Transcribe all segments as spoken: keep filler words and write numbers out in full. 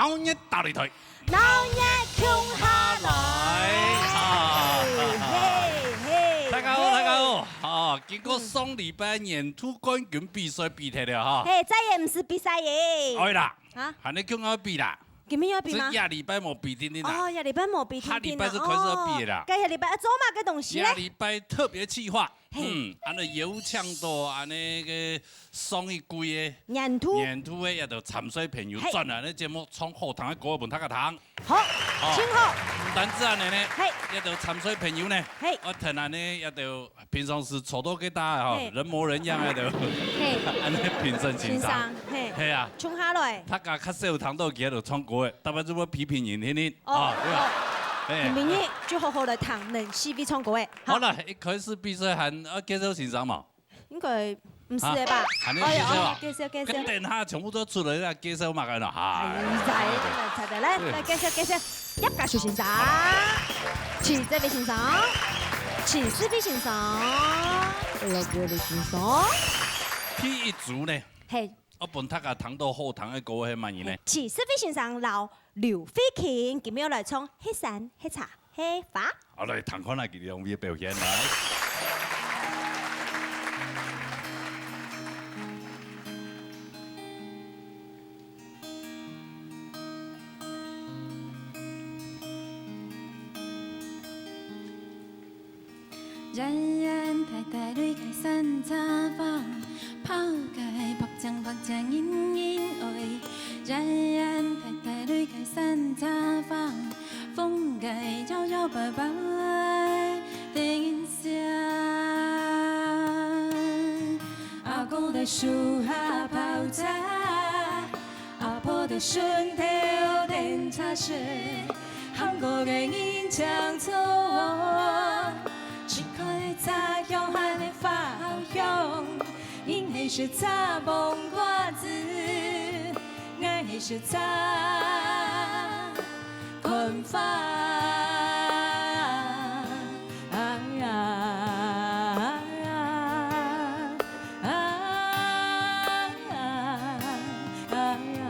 鬧熱打擂台。鬧熱共下來。啊。嘿，嘿，大家好，嘿。大家好。啊，經過上禮拜年度冠軍比賽比忒了哈。嘿，再也毋使比賽耶。會啦。啊？還能共下比啦。今晡日愛比嗎？這下禮拜無比定定啦。哦，下禮拜無比定定啦。下禮拜就開始愛比啦。哦，該下禮拜愛做麼个東西咧？下禮拜特別企劃。 嘿。嗯，恁呢邀請到恁呢个上一季个年度。年度个這兜參賽朋友，嘿。轉來个節目唱好聽个歌分大家聽。好，哦。真好。毋單止恁呢呢，嘿。這兜參賽朋友呢，嘿。𠊎聽恁呢這兜平常時坐到該搭个吼，嘿。人模人樣个都，嘿。恁呢評審先生。先生，嘿。嘿啊。衝下來。大家較少聽到佢在該唱歌个，大部分就會批評人，天天。 哦，啊，對啊。哦。哎。明年就好好來聽恁四位唱歌个。好。好了，一開始比賽還愛介紹先生嘛？應該毋使个吧？啊，還愛介紹啊？哎呀，哦，介紹，介紹。該等下全部都出來了，介紹嘛，該喏，哎，哎。來，來，來，來，來，介紹，介紹。葉家樹先生，徐哲偉先生，徐世偉先生，羅國立先生。第一組呢？嘿。 𠊎分大家聽到好聽个歌係麼人呢？徐世偉先生摎劉慧卿，今晡日來唱《係山係茶係花》。好，來聽看下佢兩位个表現，來。 遠遠大大對个山茶花，拋開白淨白淨人人愛。遠遠大大對个山茶花，風該搖搖擺擺在人聲。阿公在樹下泡茶， 阿婆在脣頭等茶食，行過个人像草喔，只看得著香還係花好香。人係食茶傍瓜子，𠊎係食茶 看花。啊呀，啊呀，啊呀，啊呀。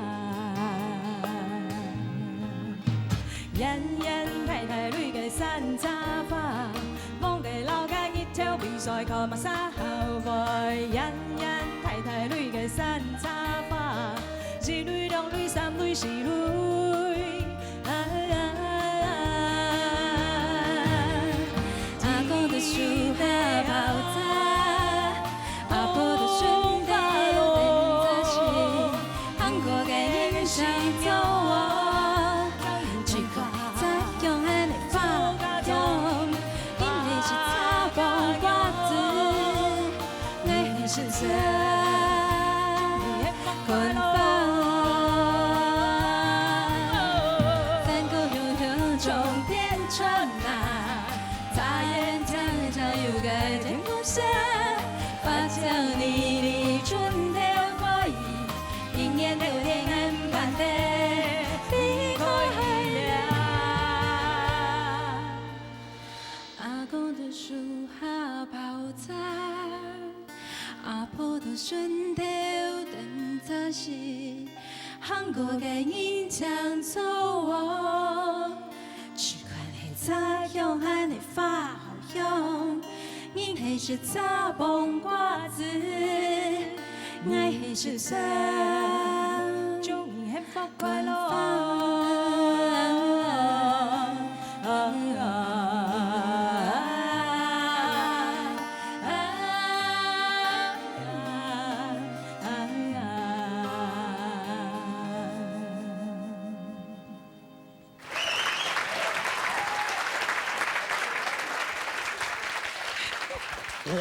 遠遠大大對个山茶花，望个老家日頭比賽看麼儕好飛。遠遠大大對个山茶花，一蕊、兩蕊、三蕊、四蕊。 阿公在樹下泡茶，阿婆在脣頭等茶食，行過个人像草喔，只看得著香還係花香，人係食茶傍瓜子。 𠊎係食茶看花。山歌悠悠從天傳來，茶園青青有個天公生，花香離離春天飛，一年六年俺辦得離開了。 阿公在樹下泡茶，阿婆在脣頭等茶食，行過个人像草喔，只看得著茶香還係花好香，人係食茶傍瓜子，𠊎係食茶，祝你幸福快樂。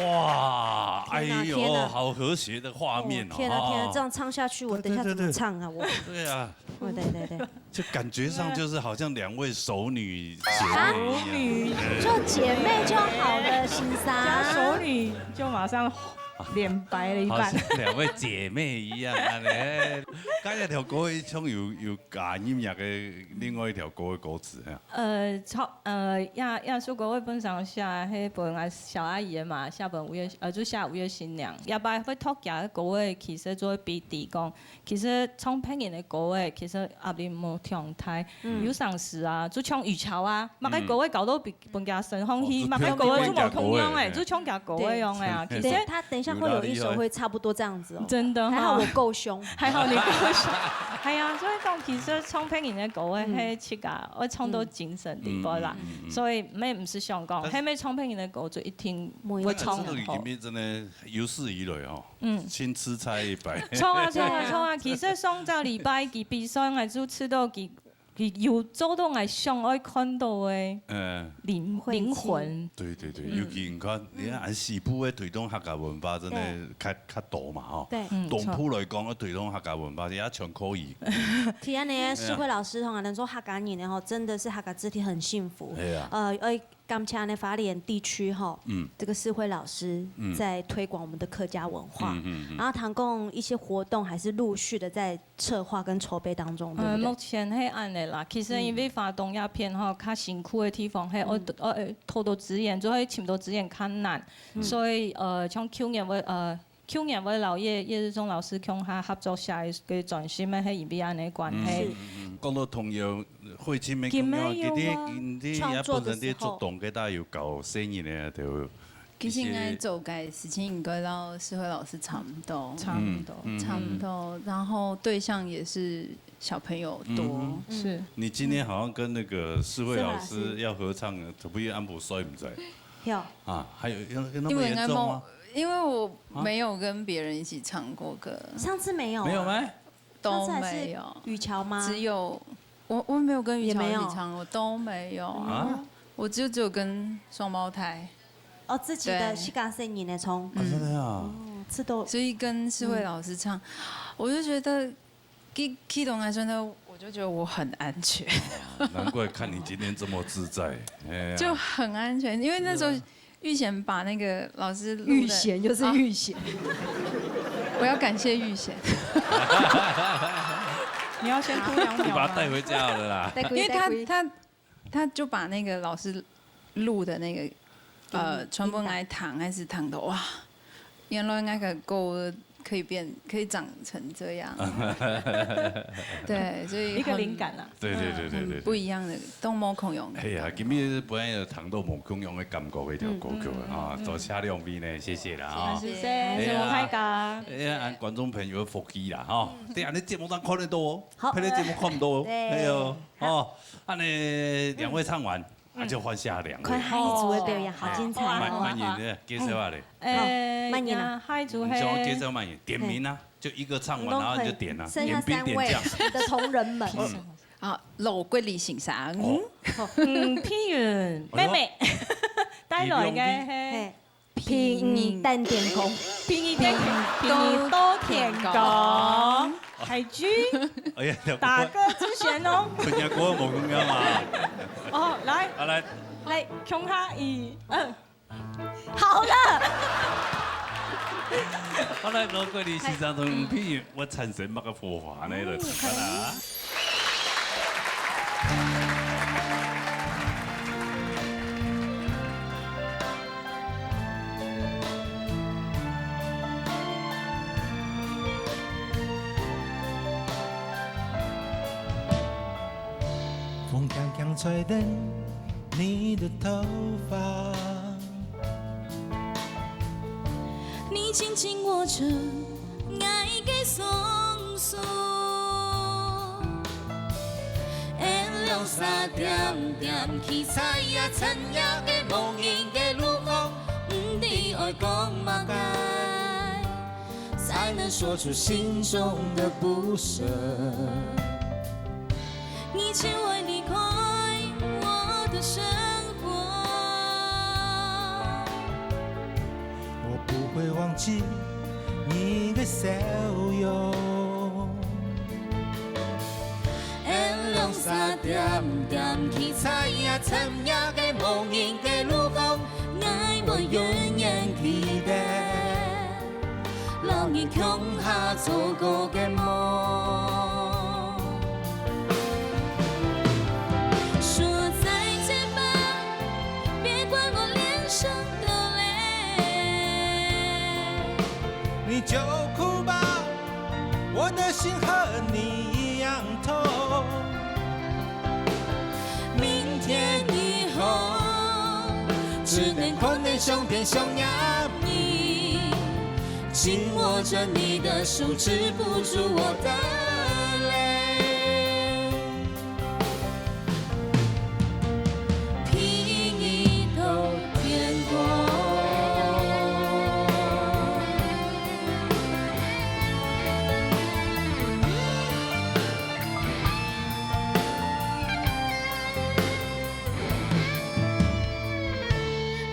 哇，哎呦，天哪，天哪。好和谐的畫面哦。哦，天哪，天哪，哈。这样唱下去，我等一下怎么唱啊？对，对，对。我，对啊。我，对，对，对。就感觉上就是好像两位熟女姐妹一样。熟女，就姐妹就好了，先生。讲熟女就马上連敗了一半。好像兩位姐妹一樣，恁呢。哎，剛才條歌像有，有加入那個另外一條歌的歌詞哈。呃，唱，呃，這，這首歌我本身寫，係分𠊎小阿姨个嘛，寫分五月，呃，就寫五月新娘。這擺會擇厥个歌个，其實就係比喻講，其實唱別人个歌个，其實壓力無忒大。有當時啊，就像雨喬啊，麼个歌个搞到比 分厥升上去，哦，嘛，該歌个就無共樣誒，就唱厥歌个樣誒啊。其實，他等一下會有一首會差不多這樣子哦。真的哈。還好我夠兇。還好你夠兇。哎呀，所以講，其實唱別人个歌个，嗯，係自家愛唱到精神地步啦。嗯，嗯，嗯，嗯。所以，乜毋係想講，但係係乜唱別人个歌就一定會唱很好。但係這個裡面真的有史以來哦，嗯。先吃菜一擺。唱啊，唱啊，唱啊！其實上隻禮拜佢比賽，𠊎就試著佢 佢有做到𠊎想愛看到个，嗯，靈，靈魂。對對對，嗯。尤其你看，你看，恁西部个推動客家文化真的，對，較，較多嘛，吼。對。嗯，東部來講，要推動客家文化，也全可以。係恁呢，世輝老師吼，能做客家人的吼，真的是客家子弟很幸福。對啊。呃，呃，感謝呢花蓮地區吼，嗯，這個世輝老師，嗯，在推廣我們的客家文化。嗯，嗯，嗯。然後聽講一些活動還是陸續的在 策劃跟籌備當中，對不對？呃，目前係恁呢啦。其實因為花東這片吼，嗯，較辛苦个地方，係，嗯，愛，愛，愛討到資源，就係尋到資源較難。嗯。所以，呃，像舊年會，呃，舊年會摎葉，葉日忠老師共下合作寫一個專輯，乜係因為恁呢關係。嗯，嗯，嗯。講到童謠，慧清乜共樣，佢在，佢在也本身在竹東，佢都有教細人个，對。 其實應該做个事情應該摎世輝老師差不多。差不多。嗯，嗯。差不多，然後對象也是小朋友多。嗯哼。是。你今天好像跟那個世輝老師要合唱，世輝老師。可不可以安撫睡不在？有。啊，還有，有，有那麼嚴重嗎？因為應該沒，因為我沒有跟別人一起唱過歌。啊？上次沒有啊？沒有嗎？都沒有。上次還是雨喬嗎？只有，我，我沒有跟雨喬一起唱，也沒有。我都沒有。啊？我就只有跟雙胞胎。 哦，自己的，對。自家細人个唱。啊，真的啊？哦，這都，所以跟世輝老師唱，嗯。我就覺得去，去東海村的，我就覺得我很安全。哦，難怪看你今天這麼自在。哎呀。就很安全，因為那時候對啊。玉賢把那個老師錄的，玉賢就是玉賢。啊。我要感謝玉賢。你要先哭兩秒嗎？你把他帶回家好了啦。帶歸，因為他，帶歸。他 他就把那個老師錄的那個，呃，給你聽。傳分𠊎聽，還是聽到，哇，原來那個歌可以變，可以長成這樣。對，所以很，一個靈感啊。對，對，對，對，對，對。很不一樣的，都無共樣的。哎呀，今日本來有聽到無共樣的感覺的一條歌曲啊，嗯，嗯，嗯，嗯。多謝兩位呢，謝謝啦啊。謝謝，哎呀，謝謝大家。哎呀，觀眾朋友的福氣啦哈，嗯。對啊，你節目上看得到哦，好。別个節目看不到哦。對。哎喲，哦，恁呢兩位唱完， 那就換下兩位。看下一組的表演，好精彩哦。好啊，好啊。慢，慢一點，介紹下嘞。哎，好，慢一點啊。呀，下一組係，你想要介紹慢一點，點名啊，就一個唱完，然後你就點啊，剩下三位，點兵點將。我們的同仁們。嗯。啊，老國立先生。哦。嗯，譬如，哎喲。妹妹，帶來个係，嘿。 譬喻單點工。譬喻單點，譬喻多田工。海軍，哎呀，大哥之前哦。分人家國文無共樣嘛。哦，來。啊，來。來，共下一，嗯。好了。好，來，老國立先生同譬喻，會產生麼个火花呢？來，看啊。 风轻轻吹动你的头发，你紧紧握着 𠊎个双手。月亮洒点点，去在也深夜个無人个路口，毋知愛講麼个，才能說出心中的不捨。 你千萬離開我的生活。我不會忘記你的笑容。月亮灑點點，去在也深夜个無人个路口，𠊎會永遠記得。做个个梦。说再见吧，别管我脸上的泪。你就哭吧，我的心和你一样痛。明天以后，只能困在胸边想念你。 紧握着你的手，止不住我的泪。陪你到天光。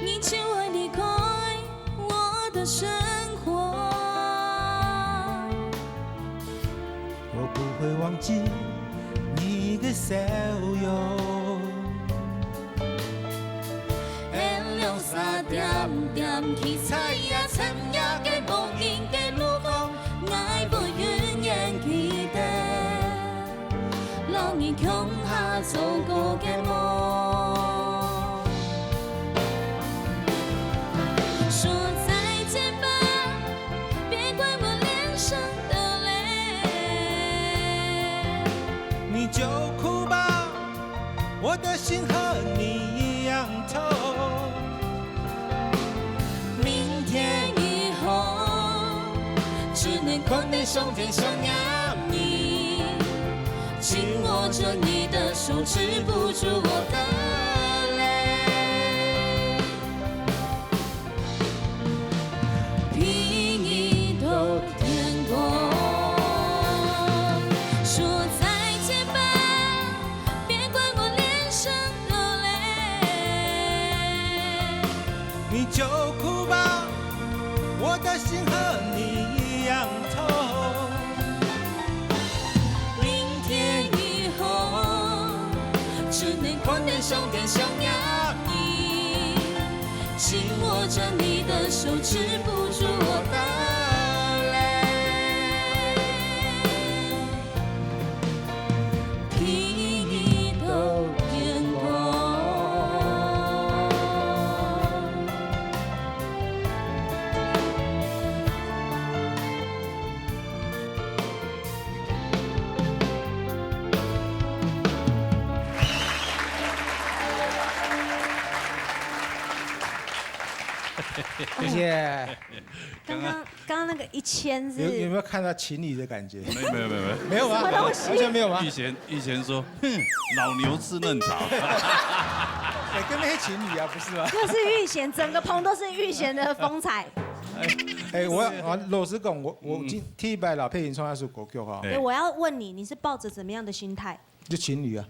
你千万离开 我的生活。我不会忘记你的笑容。月亮三点点，七彩也深夜个无垠个路口，我会永远记得。 老人共下做个个梦。说再见吧，别管我脸上的泪。你就哭吧，我的心和你一样痛。 明天以后，只能困在胸边想念你。紧握着你的手，止不住我的泪。陪你到天光。说再见吧，别管我脸上 的泪。你就哭吧，我的心和你一样痛。明天以后，只能困在胸边想念你，紧握着你的手，止不住我的泪。 陪你到天光。谢谢。刚刚刚刚那个一千是有有没有看到情侣的感觉？没有没有没有没有。没有吗？什么东西？完全没有吗？玉贤玉贤说，哼，老牛吃嫩草。哎，跟那些情侣啊，不是吗？那是玉贤，整个棚都是玉贤的风采。哎，我我老实讲，我我今第一摆老配音唱那首歌曲哈，哎，我要问你，你是抱着怎么样的心态？就情侣啊。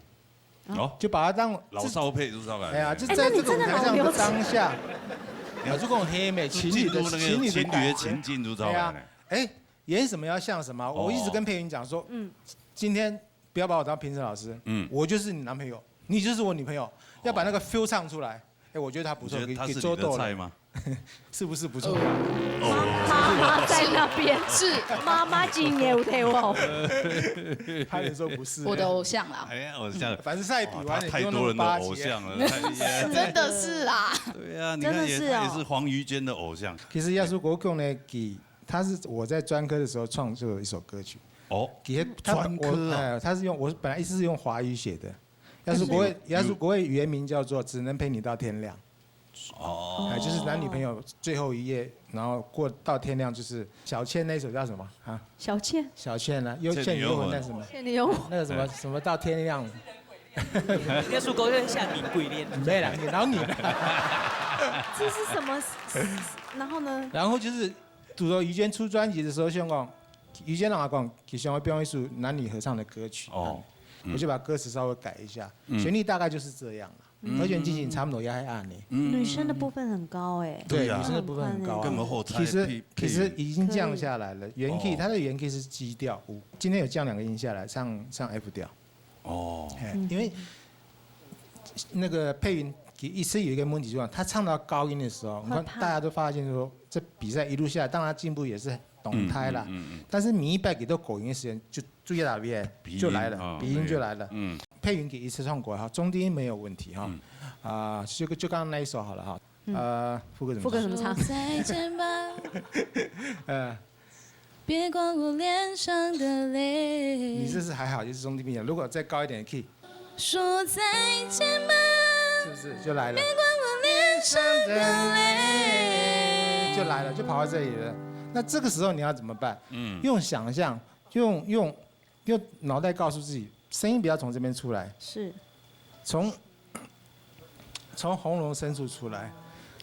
哦，就把它当老少配就知道了。哎呀，就在这个舞台上的当下，哎，那你真的老牛。啊，就讲黑美情侣的进入那个情侣的情境就知道了。哎呀，哎，演什么要像什么。我一直跟佩云讲说，嗯，今天不要把我当评审老师，嗯，我就是你男朋友，你就是我女朋友，要把那个 feel 唱出来。哎，我觉得他不错，你觉得他是你的菜吗？给给做到了。 是不是不错？妈妈在那边，是妈妈金牛对我。他也说不是。我的偶像啦。哎，偶像。凡事赛比完，哇，他太多人的偶像了，太厉害了。真的是啊。对啊，你看也，真的是哦。他也是黄瑜娟的偶像。其实耶穌国共呢，给他是我在专科的时候创作的一首歌曲。哦，给他，他，专科啊。我，哎，他是用，我本来一直是用华语写的，耶稣国会，耶稣国会原名叫做《只能陪你到天亮》。 哦。哎，就是男女朋友最后一夜，然后过到天亮，就是小倩那首叫什么啊？小倩。小倩啊，又倩女幽魂。倩女幽魂那什么？倩女幽魂。那个什么什么到天亮。耶稣国会下敏鬼脸。没啦，你然后你呢？这是什么？然后呢？然后就是拄到瑜娟出专辑的时候，想讲，瑜娟阿公其实想要表演一首男女合唱的歌曲，哦，嗯，我就把歌词稍微改一下，嗯，旋律大概就是这样了。 和弦进行差不多也还按呢。女生的部分很高哎。对，对呀。女生的部分很高啊。更好猜，其实，配，配，其实已经降下来了，原key，哦，它的原key是G调，五，今天有降两个音下来，上，上F调。哦。哎，因为那个佩云一直有一个问题，就是他唱到高音的时候，你看大家都发现说，这比赛一路下来，当然进步也是動態啦。嗯，嗯，嗯，嗯。但是每一擺佢都高音个時間就注意到位，鼻音，就來了，哦，鼻音就來了。沒有。嗯。佩雲佢一次唱過哈，中低音沒有問題哈。嗯。啊，就，就剛剛那一首好了哈。嗯。呃，副歌怎麼唱？副歌怎麼唱？說再見吧。呃。別管我臉上的淚。你這是還好，就是中低音。如果再高一點的key，說再見吧。是不是就來了？別管我臉上的淚。就來了，就跑到這裡了。那這個時候你要怎麼辦？嗯。用想像，用，用，用腦袋告訴自己，聲音不要從這邊出來。是。從，從喉嚨深處出來。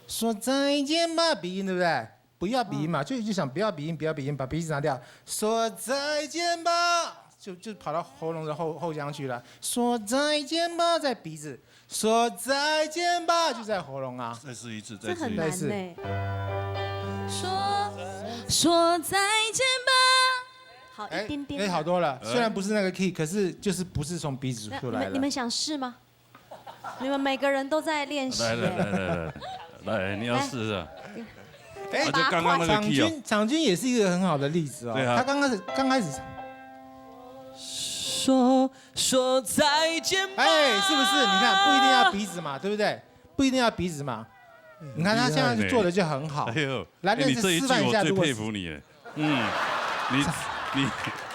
說再見吧，鼻音，對不對？ 不要鼻音嘛，就一直想不要鼻音，不要鼻音，把鼻子拿掉，說再見吧，就，就跑到喉嚨的後，後腔去了。說再見吧，在鼻子，說再見吧，就在喉嚨啊。再試一次，再試一次。這很難呢。類似。說，說再見吧。好，哎，一丁点。哎，好多了，哎。雖然不是那個key，可是就是不是從鼻子出來了。那，你們，你們想試嗎？ 你們每個人都在練習耶。來，來，來，來，來，你要試試啊。來。哎，啊，就剛剛那個key哦。昶均，昶均也是一個很好的例子哦。對啊。他剛開始，剛開始說，說再見吧。哎，是不是？你看，不一定要鼻子嘛，對不對？不一定要鼻子嘛。你看他現在就做得就很好。很厲害呢。哎呦，來，哎，你這一句我最佩服你耶。那試試看，試試看。 嗯，你，你，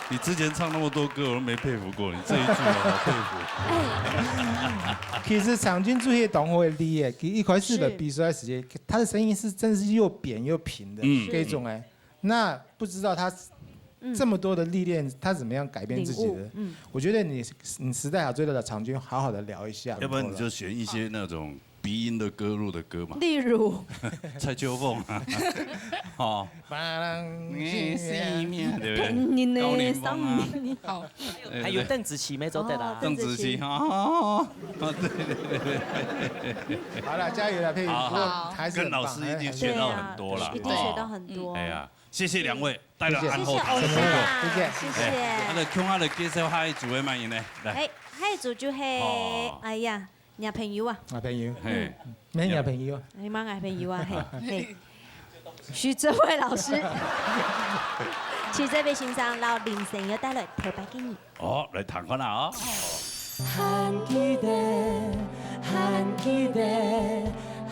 你之前唱那麼多歌，我都沒佩服過你，這一句我好佩服。其實昶均就係當好个例耶，佢一開始的比賽時間，是。他的聲音是真是又扁又平的，嗯。這種哎，那不知道他這麼多的歷練，他怎麼樣改變自己的？領悟，嗯。我覺得你，你實在好，最好找昶均好好的聊一下。要不然你就選一些那種 鼻音的歌路的歌嘛。例如？蔡秋鳳啊，哦。對不對？高凌風啊。好。對，對，對。還有鄧紫棋沒走掉啦。哦，鄧紫棋，鄧紫棋。哦，哦，哦，對，對，對，對。好了，加油了，佩瑜，好，不過還是很棒，跟老師一定學到很多啦。對啊，一定學到很多。哎呀，謝謝兩位帶來恁好聽的歌。謝謝歐陽啊，謝謝。哎，啊，來，共下來介紹下一組的嘛，來，來。哎，下一組就係，哦。哎呀， 𠊎朋友啊。𠊎朋友。嘿。嗯。毋係𠊎朋友啊。你嘛𠊎朋友啊，嘿，嘿。徐哲慧老師。徐哲慧先生摎林晨又帶來頭擺个你。哦，來聽看啊哦。還記得，還記得，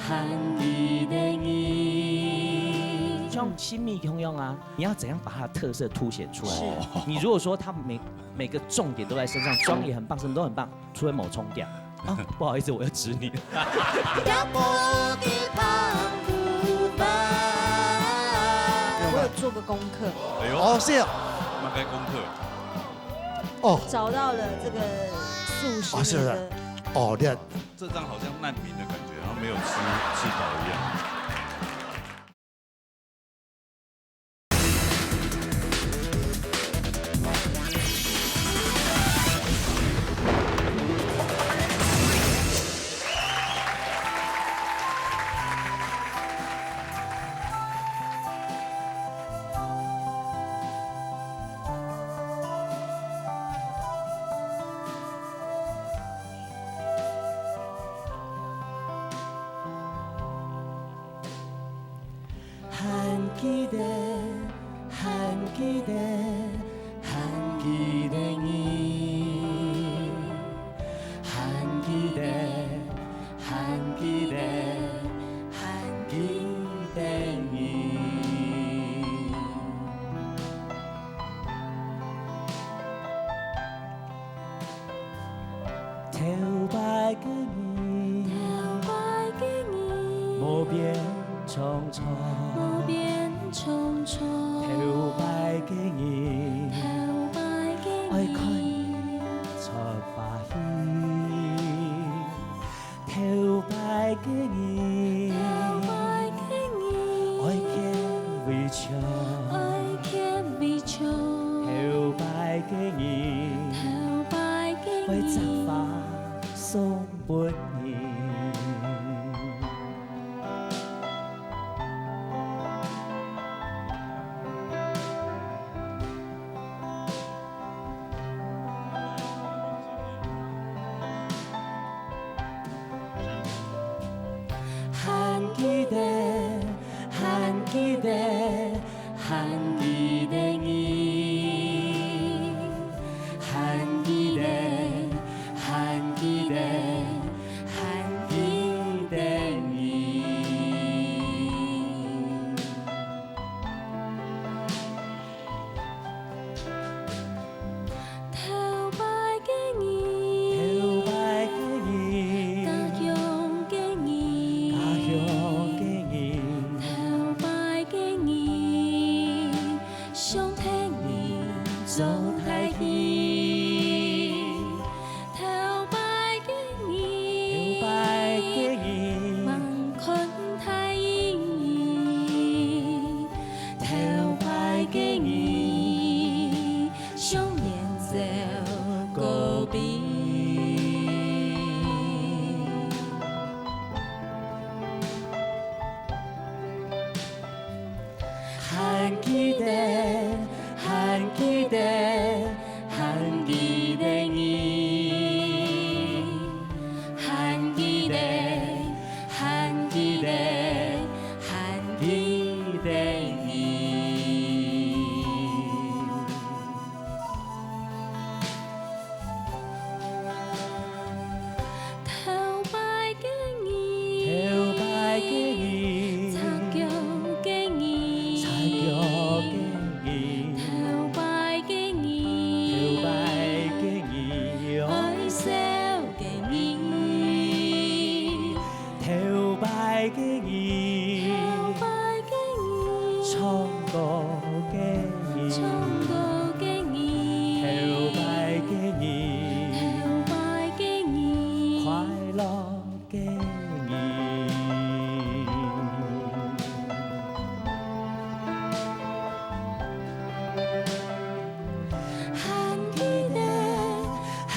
還記得你。像新秘同樣啊，你要怎樣把它的特色凸顯出來？是。你如果說他每，每個重點都在身上，妝也很棒，什麼都很棒， 除了某重點。啊，不好意思，我又指你。我有做個功課。哎呦。哦，是哦。麼个功課？哦。找到了這個素食的。哦，是不是？哦，你看。這張好像難民的感覺，好像沒有吃，吃飽一樣。頭擺个你，頭擺个你，無變蒼蒼，無變蒼蒼。頭擺个你，頭擺个你，愛看你出把戲。 頭擺个你，頭擺个你，愛見微笑，愛見微笑。頭擺个你，頭擺个你，愛摘花送分你。 還記得，還記得，還記个人。还记得，还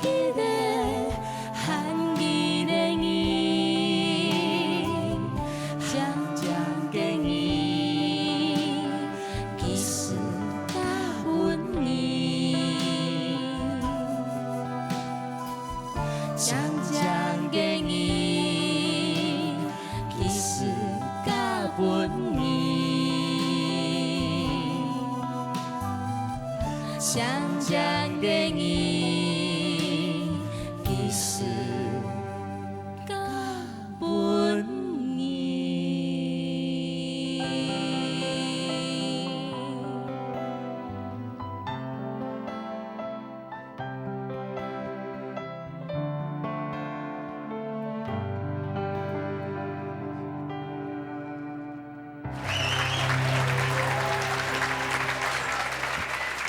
记得，还记得你，想念个你，其实大分你。 想念个你，其实加分你。想念个你，其实加分你。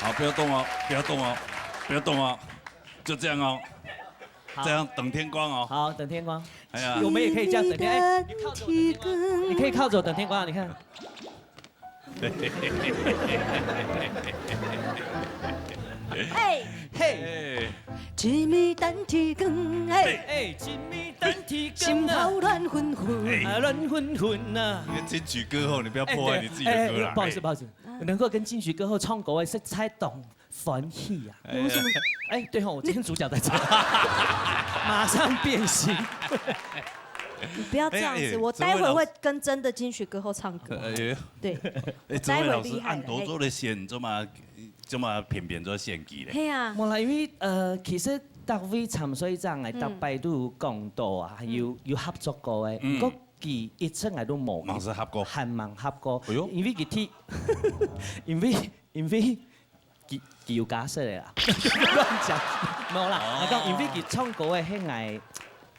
好，不要动哦，不要动哦，不要动哦，就这样哦，好。这样等天光哦。好，等天光。哎呀，我们也可以这样等天，哎，你靠着我等天光，你可以靠着我等天光，你看。 嘿，嘿，一暝等天光，嘿，哎，一暝等天光啊，心头乱纷纷。啊，乱纷纷啊。你的金曲歌后，你不要破坏你自己的歌啦。哎，不好意思，不好意思，能够跟金曲歌后唱歌，我实在当欢喜啊。哎呀，哎，对吼，我今天主角在这，马上变心。你不要这样子，哎哎我待会会跟真的金曲歌后唱歌。哎呀，对，哎，待会这位老师厉害了按多做的线，这么这么偏偏做献技嘞。嘿啊，无啦，因为呃，其实大卫参赛长哎，大伯都有讲到啊，有有合作过哎，嗯不过佢一直来都冇，冇合作过还蛮合过。哎哟因为佢听，因为因为佢佢有假设的啦，乱讲，没有啦。哦我讲因为佢唱歌的，迄个，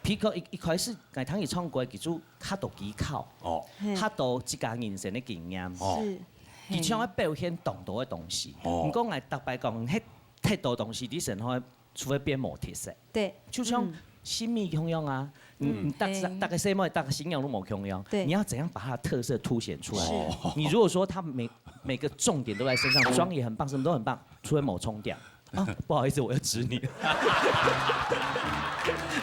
譬如讲一一开始，我听佢唱歌，佢就较多技巧，哦，嘿较多自家人生的经验。哦是，佢唱个表现当多的东西。哦毋过，我逐摆讲，迄太多东西，你生活除非变无特色。对，就像嗯新米共样啊，你嗯你大对大概什么，大概新娘都无共样，对你要怎样把它的特色凸显出来？哦你如果说他每每个重点都在身上，妆也很棒，什么都很棒，除非某冲掉。啊，不好意思，我要指你。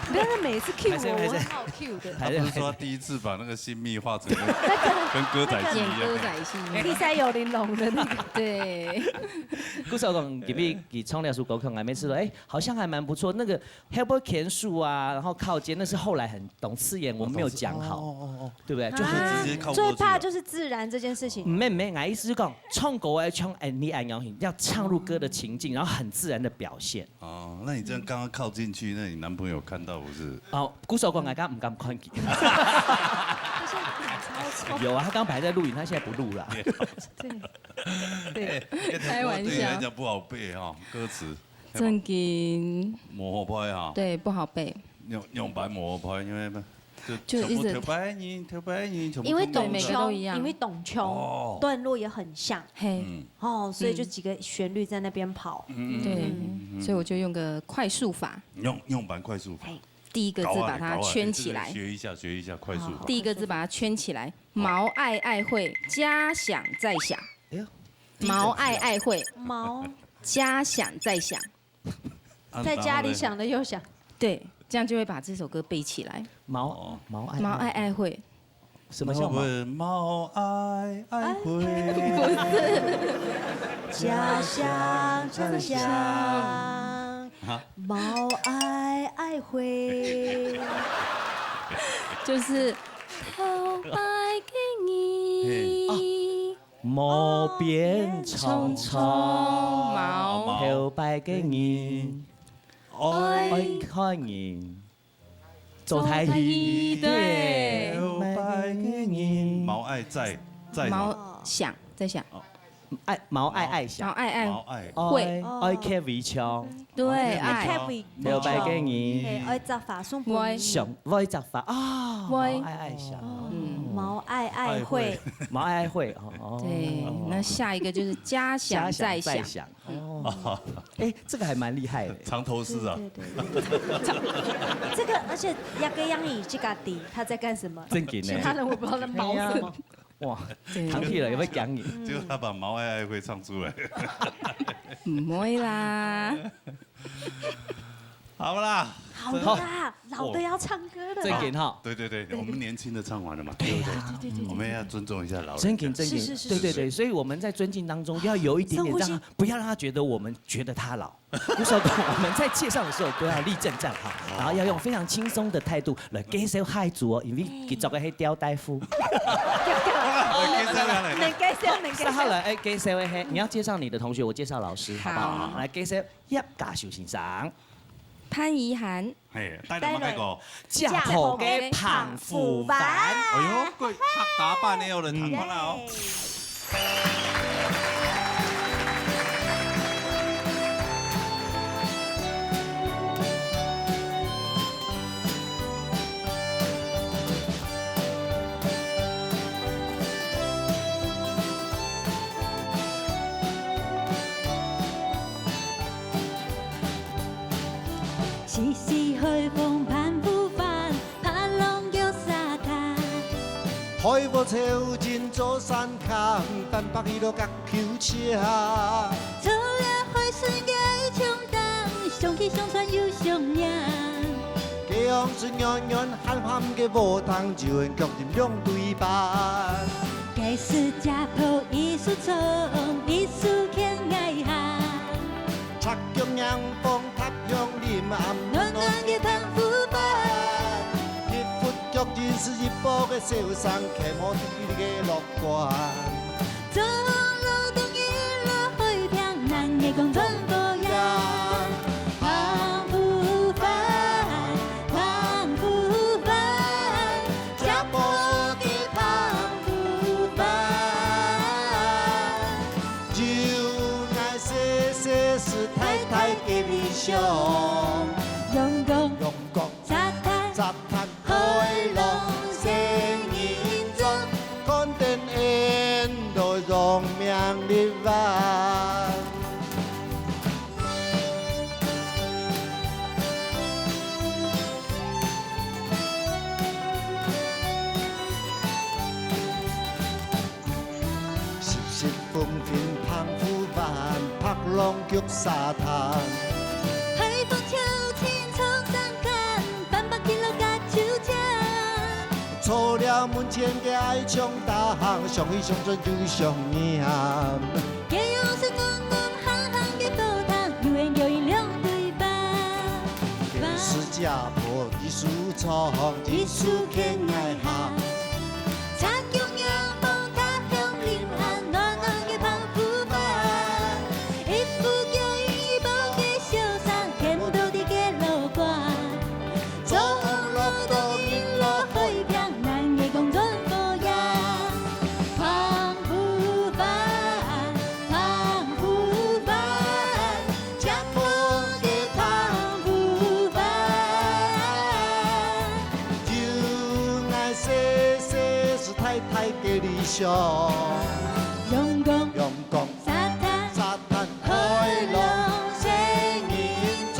不要再每次 cue 我，还是还是我很好 cue 的。还他不是说他第一次把那个新蜜画成跟跟歌仔戏一演歌样。仔戏。第三有玲珑的那个，对，故所讲，今日佢唱那首歌曲，我每次说，哎，好像还蛮不错。那个黑波田鼠啊，然后靠肩，那是后来很懂刺眼，我们没有讲好，哦哦对不对？就是就直接靠过去了最怕就是自然这件事情。没没，我意思是讲，唱歌要唱，哎，你安阳要唱入歌的情境，然后很自然的表现。哦，那你这样刚刚靠进去，那你男朋友看到不是？哦，故所讲，我刚刚唔敢看佢。有啊，他刚刚还在录影，他现在不录了。对对，开玩笑对你来讲不好背哈，歌词正经，模糊拍哈，对，不好背。用用白模糊拍，因为就就一直全部跳白音，跳白音，全部因为通通的懂每个都一样腔，因为懂腔哦，段落也很像嗯哦，所以就几个旋律在那边跑。对，所以我就用个快速法，用用白快速法，嘿，第一个字把它搞啊搞啊圈起来哎这个，学一下，学一下快速法。第一个字把它圈起来，毛爱爱会，加想再想，哎呦，毛爱爱会，毛加想再想，啊在家里，想了又想，对，这样就会把这首歌背起来。毛毛爱毛爱爱会，什么叫毛？然后会毛爱爱会？家乡家乡，啊毛爱爱会。就是头白给你，毛边长长，毛头白给你，哦，爱看你，做太医对头白给你，毛爱在在毛想再想，愛，毛愛愛想。毛愛愛，毛愛。會。愛，愛客圍牆。對，愛。愛客圍牆。頭擺个你。嘿，愛摘花送分你。會。想，會摘花啊，會。毛愛愛想。哦，嗯。毛愛愛會。愛會。毛愛愛會，哦，哦。對，那下一個就是嘉祥再想。嘉祥再想，哦。哎，這個還蠻厲害的。藏頭詩啊。對，對，對，對。這個，而且這個樣子，這個底，他在幹什麼？正經呢。其他人我不知道在毛什麼。哎呀。 哇，對。唐鐵了也會講你。結果他把毛愛愛會唱出來。毋會啦。好啦。好了啦，真的。老的要唱歌了啦。正經哈。對，對，對，我們年輕的唱完了嘛，對不對？對，對，對，對，我們要尊重一下老人家。正經，正經。是，是，是，對，對，對，是。所以我們在尊敬當中要有一點點讓他，深呼吸。不要讓他覺得我們覺得他老。 不曉得我們在介紹的時候都要立正站好，然後要用非常輕鬆的態度來介紹下一組哦，因為佢著个係吊帶褲。能介紹，能介紹。接下來，哎，介紹个係，你要介紹你的同學，我介紹老師，好不好？好。來介紹葉嘉修先生。潘怡涵。嘿，帶來麼个？食鋪个澎湖飯。哎喲，佢打扮个，有人聽過啦哦。 西西海風澎湖灣，白浪逐沙灘。海鷗秋盡做山崁，斑白日落隔坵斜。坐了海脣个長凳，想起相傳又想念。街巷子遠遠， 喊喊个禾埕，就用腳印兩對半。該時食鋪一手蔥，一手牽愛鹹。赤腳迎風踏向臨潭，暖暖个澎湖灣。一拂腳印是一步个小生，騎摩的个樂觀。 做老東一路海平，南个講轉過夜。澎湖灣，澎湖灣，食鋪个澎湖灣。就愛細細時大大个理想。陽光，陽光，沙灘，沙灘。 海浪細人庄，看燈緣來揚名立萬。十十風輕澎湖灣，白浪逐沙灘。海風秋盡唱山崁， 斑白日落隔坵斜。坐了門前个矮長凳，想起相傳又想念。街巷子暗暗行行个禾埕，又遠又遠兩對半。該時食鋪一手蔥，一手牽愛鹹。 赤腳迎風踏向臨潭，暖暖个澎湖灣。一步一步个小生，看毋到底个樂觀。做老東一路海平，南个講轉過夜。澎湖灣，澎湖灣， 食鋪个澎湖灣，就愛細細時大大个理想。陽光，陽光，沙灘，沙灘，海浪細人庄，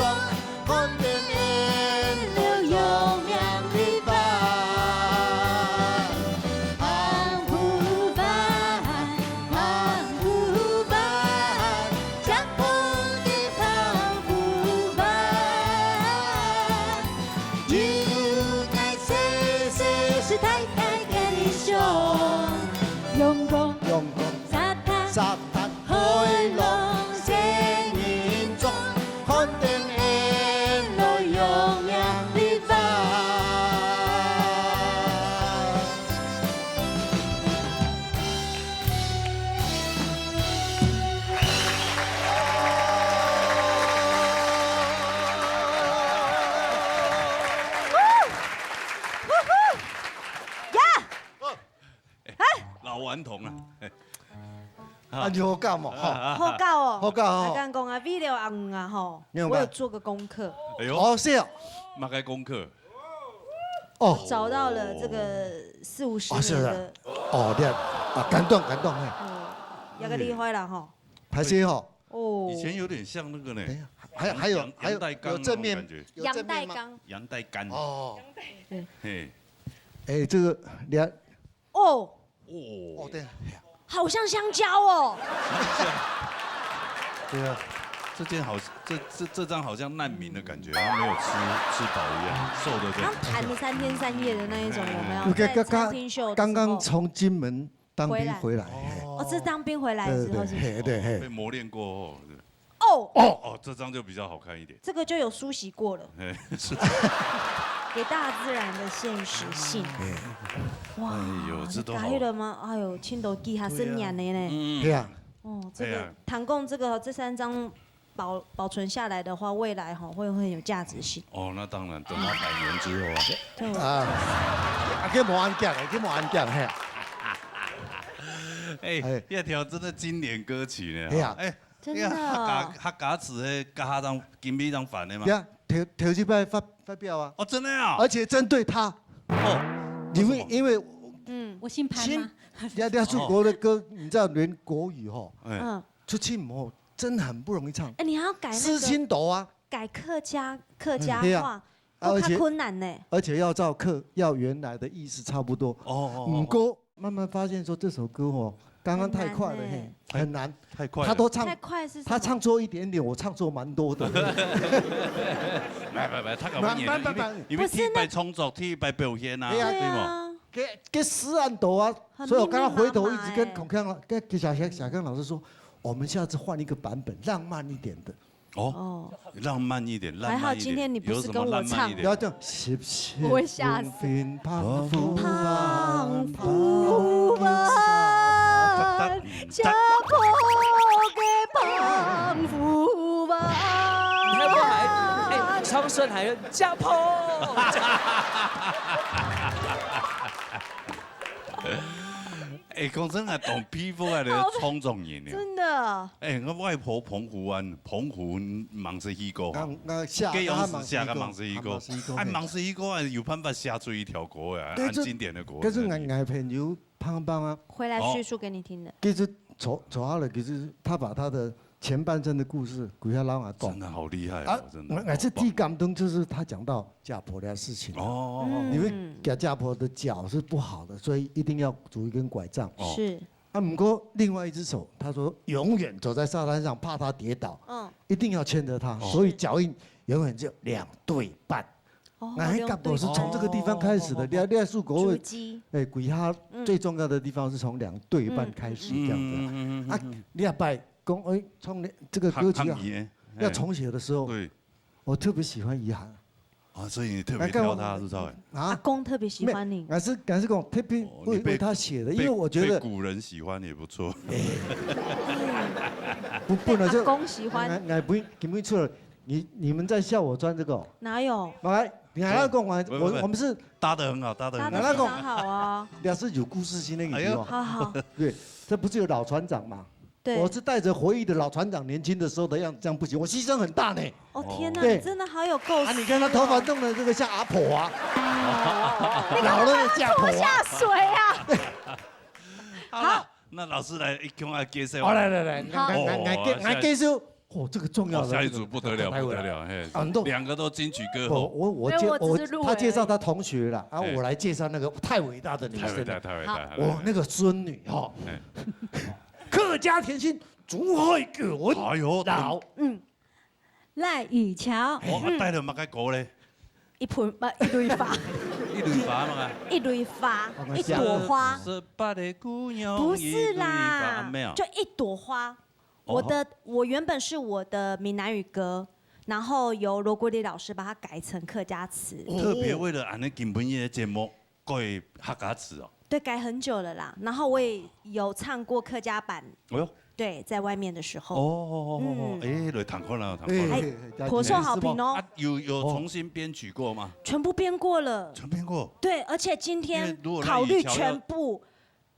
看燈緣來揚名立萬。 澎湖灣，澎湖灣，食鋪个澎湖灣。就愛細細時大大个理想。陽光，陽光，沙灘，沙灘， 海浪細人庄，看燈緣來揚名立萬。老顽童啊。啊，你好感哦，吼。好搞哦，好搞哦。我跟你讲啊，为了阿公啊吼，你有感？我有做个功课，哎呦，哦，是哦，嘛个功课，哦，找到了这个四五十哦，是的年的，，哦，对啊，啊，感动感动，嘿，哦，有个厉害了哈。拍谁吼？哦，以前有点像那个呢等一，下，还有还有杨还有杨代刚有正面那种感觉有正面吗？刚，杨代刚，哦，嘿，哎，这个你看，哦，哦，哦，对，好像香蕉哦，对啊，这件好，这这这张好像难民的感觉，他没有吃吃饱一样，瘦的这样然后。谈了三天三夜的那一种，有没有？我在刚刚餐厅秀的时候刚刚从金门当兵回来，嘿哦，这当兵回来对对之后是嘿对嘿被，磨练过后，是哦，哦，这张就比较好看一点。这个就有梳洗过了，嘿，是，给大自然的现实性。哇，哎呦这都好你改了吗？哎呦，青头记还是年的呢。嗯对啊，哦，这个哎呀唐贡这个这三张保保存下来的话，未来哈会很有价值性。哦，那当然，等他百年之后啊，对，啊，啊，去无安讲的，去无安讲嘿，哎哎，叶条真的经典歌曲呢，哎呀哎，真的哎呀客家客家词的，客家当金美当烦的嘛对。啊，头头一拜发发表啊，哦，真的啊，而且针对他，哦，因为因为嗯，我姓潘新吗？梁梁祝国的歌，你知道连国语吼，哎，嗯，出去吼真的很不容易唱，哎，你还要改那四个千多啊，改客家客家对啊话，啊而且不太困难呢。而且要照客要原来的意思差不多。哦哦不过慢慢发现说这首歌哦，刚刚太快了很难嘿，很难。太快了，他都唱太，快是什么他唱错一点点，我唱错蛮多的。没没没，他搞不懂，慢慢慢慢因为因为第一拜创作，第一拜表现啊，哎呀对吗？对啊，给给十万多啊，很所以我刚刚回头一直跟密密麻麻欸孔锵老跟小小孔锵老师说，我们下次换一个版本，浪漫一点的。哦，哦，浪漫一点，浪还好漫一点。今天你不是有什么跟我浪漫一点唱不要这样，是不是？我会吓死平凡胖虎吧，家婆的胖虎吧。你还不还哎，唱顺还有家婆。哎，讲真啊，当佩服啊，你个创作人呢。真的，哎，我外婆澎湖啊，澎湖吂試去過哈。刚刚下给用刚死下个刚吂試去過吂試去，過哎，吂試去過啊，有辦法寫出一條歌啊，可是很經典的歌。可是俺俺朋友胖胖啊，回来叙述给你听的。其实坐坐下来，其实他把他的前半生的故事，给他老阿讲真。的好厲害啊哦，，真的。俺俺是第一感动，就是他讲到家婆的事情。哦，嗯因为给家婆的脚是不好的，所以一定要拄一根拐杖。哦是，啊，不过另外一只手，他说永远走在沙滩上，怕他跌倒，嗯，一定要牵着他，所以脚印永远只有两对半。哦俺还感觉是从这个地方开始的，两对你要树国主位，机，哎，给他最重要的地方是从两对半开始这样子啊。嗯啊，你要拜公，哎，从这个歌曲啊很很迷耶要重写的时候，对，我特别喜欢怡涵啊，所以你特别挑他是不是？阿啊。公特别喜欢你，还是还是讲特别为哦你被为他写的，因被为我觉得被古人喜欢也不错。不不能就阿公喜欢来来不不出来，你你们在笑我穿这个哦，哪有？来，你还要跟我不不不我我们是搭得很好，搭得很好。搭的非常好啊，表示有故事性的一哎呦句哦。好好，对，这不是有老船长嘛？对我，是带着回忆的老船长，年轻的时候的样子，这样不行，我牺牲很大呢。哦天哪，对你真的好有构思啊，你看他头发哦弄得这个像阿婆啊，你老了的家婆啊。拖下水啊！好了，那老师来一共来介绍。好，来来来，好来来来哦来来介绍，哦，这个重要哦，的下一组不得了，不得了，嘿啊，你都，两个都金曲歌我后。我我介我没有我只是入围而已他介绍他同学啦，啊，哎我来介绍那个太伟大的女太伟大，生了，太伟大！好太伟大我那个孙女哈哎，客家甜心竹海滚，哎呦，老嗯，赖雨乔，哦，啊带了么个歌嘞？一盆不一蕊花，一蕊花嘛，一蕊花我，们一讲朵花，十八个姑娘，不是一蕊花啊，啦没有，，就一朵花。哦我的我原本是我的闽南语歌，然后由罗国立老师把它改成客家词。特别为了俺的今晡日的节目，改客家词哦。对，改很久了啦。然后我也有唱过客家版，哎呦，对，在外面的时候。哦哦哦哦，嗯哎，来谈看啦，谈哎看啦。哎，颇受好评哦，啊，有有重新编曲过吗？全部编过了。全编过。对，而且今天因为如果让考虑雨乔要全部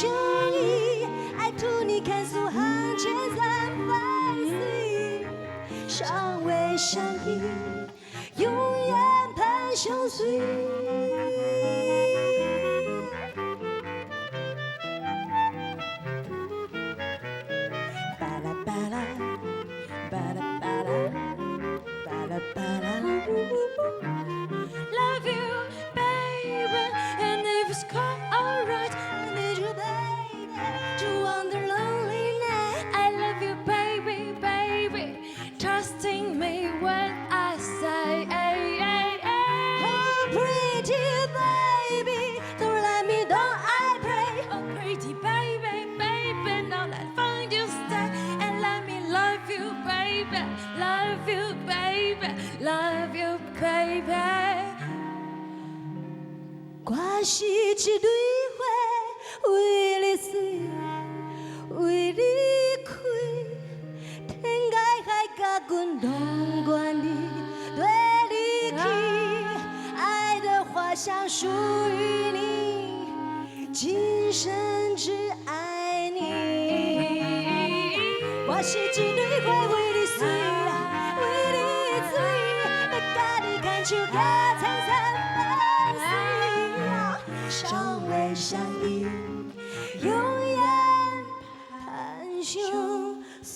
相依，爱渡你看苏杭千山万水，相偎相依，永远伴相随。巴拉巴拉，巴拉巴拉。 Love you, baby, and if it's quite alright, I need you, baby, to wander lonely night. I love you, baby, baby, trusting me when I say, oh, pretty baby, don't let me down, I pray. Oh, pretty baby, baby, now let find you stay and let me love you, baby, love you, baby, love you, baby. 我是一蕊花，为你死，为你开，天涯海角阮拢愿意綴你去，爱的花香属于你。 今生只爱你。我是一蕊花，为你死，为你醉，要甲你牵手，行千山万水，相偎相依，永远伴相随。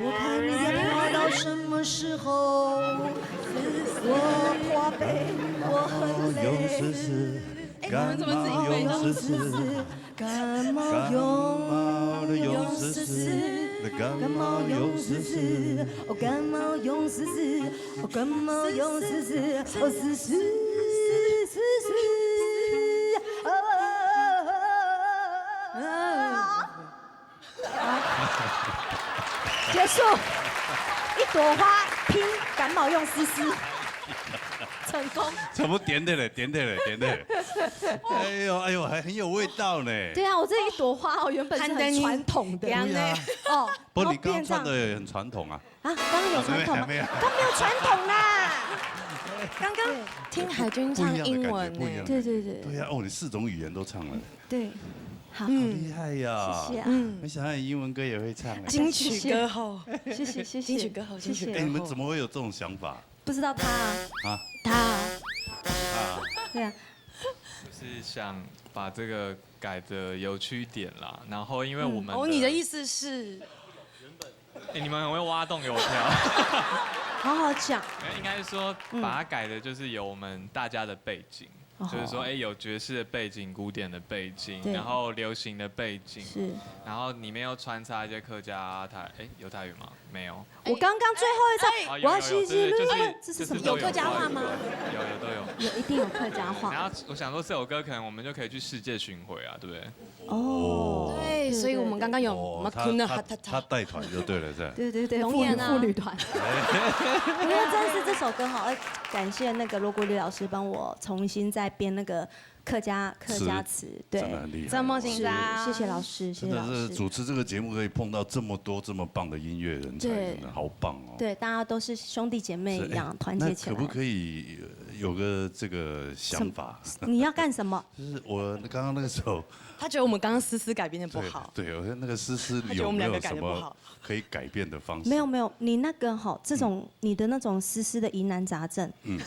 我怕你要怕到什么时候？我怕被我很累。感冒用丝丝，感冒用，感冒的用丝丝，感冒用丝丝，哦，感冒用丝丝，哦，感冒用丝丝，哦，丝丝，丝丝，哦。 结束，一朵花拼感冒用丝丝，成功。全部点起來，点起來，点起來。哎呦，哎呦，還很有味道呢。對啊，我這一朵花哦，原本是很傳統的。很傳統。對啊。哦，不，你剛剛穿的也很傳統啊。然後變這樣。啊，剛剛有傳統嗎？啊，沒有，沒有。剛沒有傳統啦。剛剛聽海軍唱英文呢。不一樣的感覺，不一樣的感覺。對，對，對，對。對啊，哦，你四種語言都唱了。對，好。好厲害呀。謝謝啊。嗯。沒想到你英文歌也會唱哎。金曲歌后。謝謝，謝謝。金曲歌后，謝謝。金曲歌后。哎，你們怎麼會有這種想法？不知道他啊。啊。他啊。啊。對啊。就是想把這個改得有趣一點啦，然後因為我們的，嗯，哦，你的意思是？哎，你們很會挖洞給我跳。好好講。哎，應該是說，嗯。把它改的就是有我們大家的背景。 哦。就是說，哎，有爵士的背景、古典的背景，對。然後流行的背景，是。然後裡面又穿插一些客家、台，哎，有台語嗎？沒有。我剛剛最後一張，哎，哎。哦，有，有，有，我要洗洗綠綠，對，對，就是，這是什麼？就是都有，有客家話嗎？有，有，有，都有。有，一定有客家話。然後我想說，這首歌可能我們就可以去世界巡迴啊，對不對？哦，對，對，所以我們剛剛有，對，對。哦，他，他，他帶團就對了，是吧？對，對，對，龍岩啊。婦女，婦女團。不过真的是这首歌哈，要感谢那个罗国立老师帮我重新再编那个 客家，客家词，词，对。真的很厉害。这么紧张。是，谢谢老师，谢谢老师。真的是主持这个节目可以碰到这么多这么棒的音乐人才，对。真的好棒哦。对，大家都是兄弟姐妹一样，是，哎，团结起来。那可不可以，呃，有个这个想法？什么？你要干什么？就是我刚刚那个时候，他觉得我们刚刚丝丝改编得不好。对，对，我觉得那个丝丝有没有什么 可以改变的方式。没有，没有，你那个吼，这种，嗯。你的那种丝丝的疑难杂症，嗯。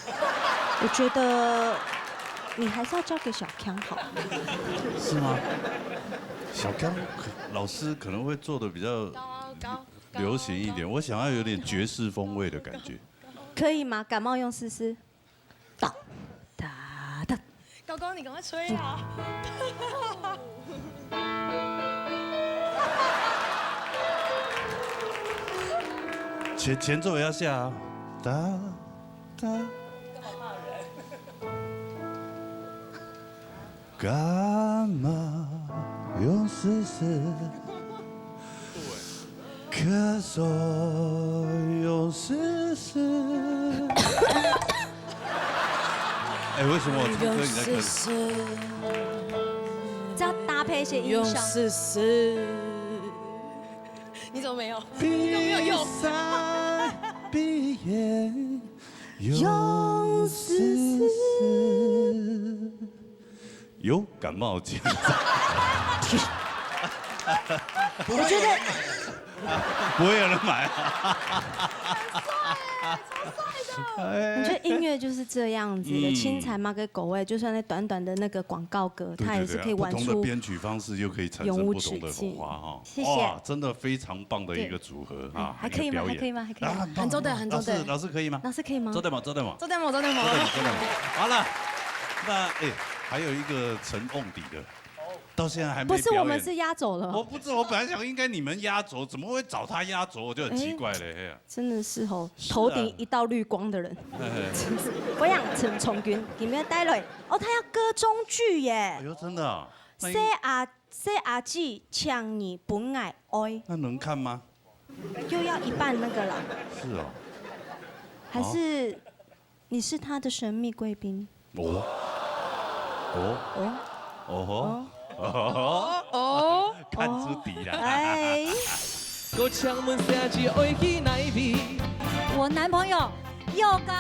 我觉得你还是要交给小康好了。是吗？小康可，老师可能会做得比较高，高，高，流行一点，高。我想要有点爵士风味的感觉。可以吗？感冒用丝丝。 哒，哒，哒。狗狗，你赶快吹啊！前，前奏也要下啊。哒，哒。感冒用丝丝。 咳嗽用丝丝。哎，为什么我唱歌你在咳嗽？只要搭配一些音效。用丝丝。你怎么没有？你怎么没有用？闭上闭眼，用丝丝。 有感冒紧张。我觉得不会有人买啊。哎。我觉得音乐就是这样子的，嗯。凊彩嘛个口味，就算那短短的那个广告歌，对，它也是可以玩出对，对，不同的编曲方式又可以产生不同的火花哈。永无止境。谢谢。哇，真的非常棒的一个组合啊，对。哎，还可以吗？一个表演。还可以吗？还可以吗？啊，很棒，很棒。很重的，很重的。老师，老师可以吗？老师可以吗？做得吗？做得吗？做得吗？做得吗？做得吗？好了，那，哎，还有一个陈瓮底的，到现在还没表演。不是，我们是压轴了。我不知道，我本来想应该你们压轴，怎么会找他压轴？我就很奇怪了，哎。嘿啊。真的是吼，是啊。头顶一道绿光的人。嘿嘿。真是。我想陈从军，你们要带来，哦，他要歌中句耶。哎呦，真的啊。那应， 小阿，小阿姊，请你分我爱。那能看吗？又要一半那个了。是哦。还是你是他的神秘贵宾？哦。哦。哦。哦吼。哦。哦。看出底了。哎。我请问小姐爱去哪位？我男朋友又高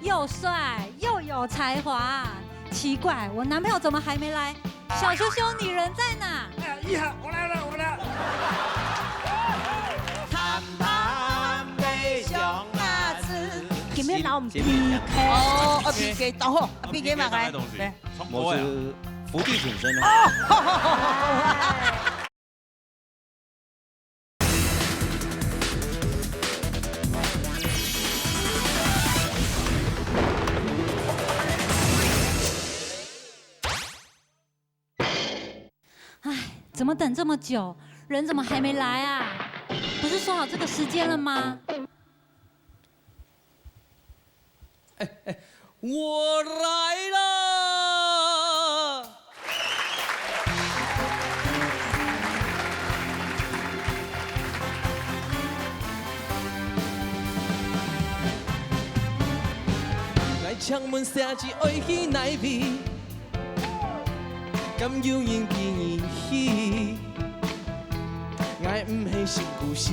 又帅又有才华，奇怪，我男朋友怎么还没来？ 小羞羞，你人在哪？哎呀，一号，我来了，我来了。谈判的小鸭子。今日老唔PK。哦，啊，PK，等好，啊，PK嘛，来。来。我是伏地挺身啊。哦。怎么等这么久？人怎么还没来啊？不是说好这个时间了吗？我来了。来，请问小姐爱去哪位？ 敢有人陪你去？𠊎毋係心故事，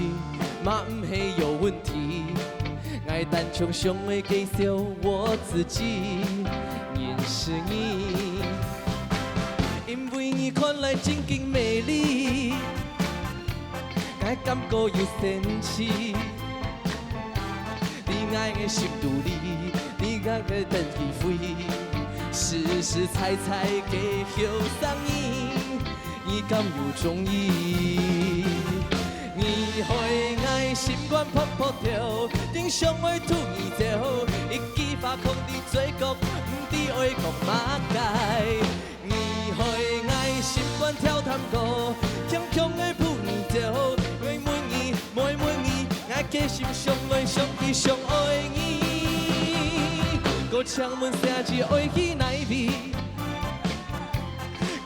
嘛毋係有問題。𠊎單純想愛介紹我自己，認識你。因為你看來真經美麗，𠊎感覺有仙氣。 你𠊎个心肚裡，你𠊎个等機會，實實在在个後生人，你敢有中意？你害𠊎心肝噗噗跳，真想愛渡你走，一枝花空在嘴角，毋知愛講麼个。 你害𠊎心肝跳探高，強強个步你走，愛問你，愛問你，𠊎个心想來想去想愛你。過請問小姐愛去哪位？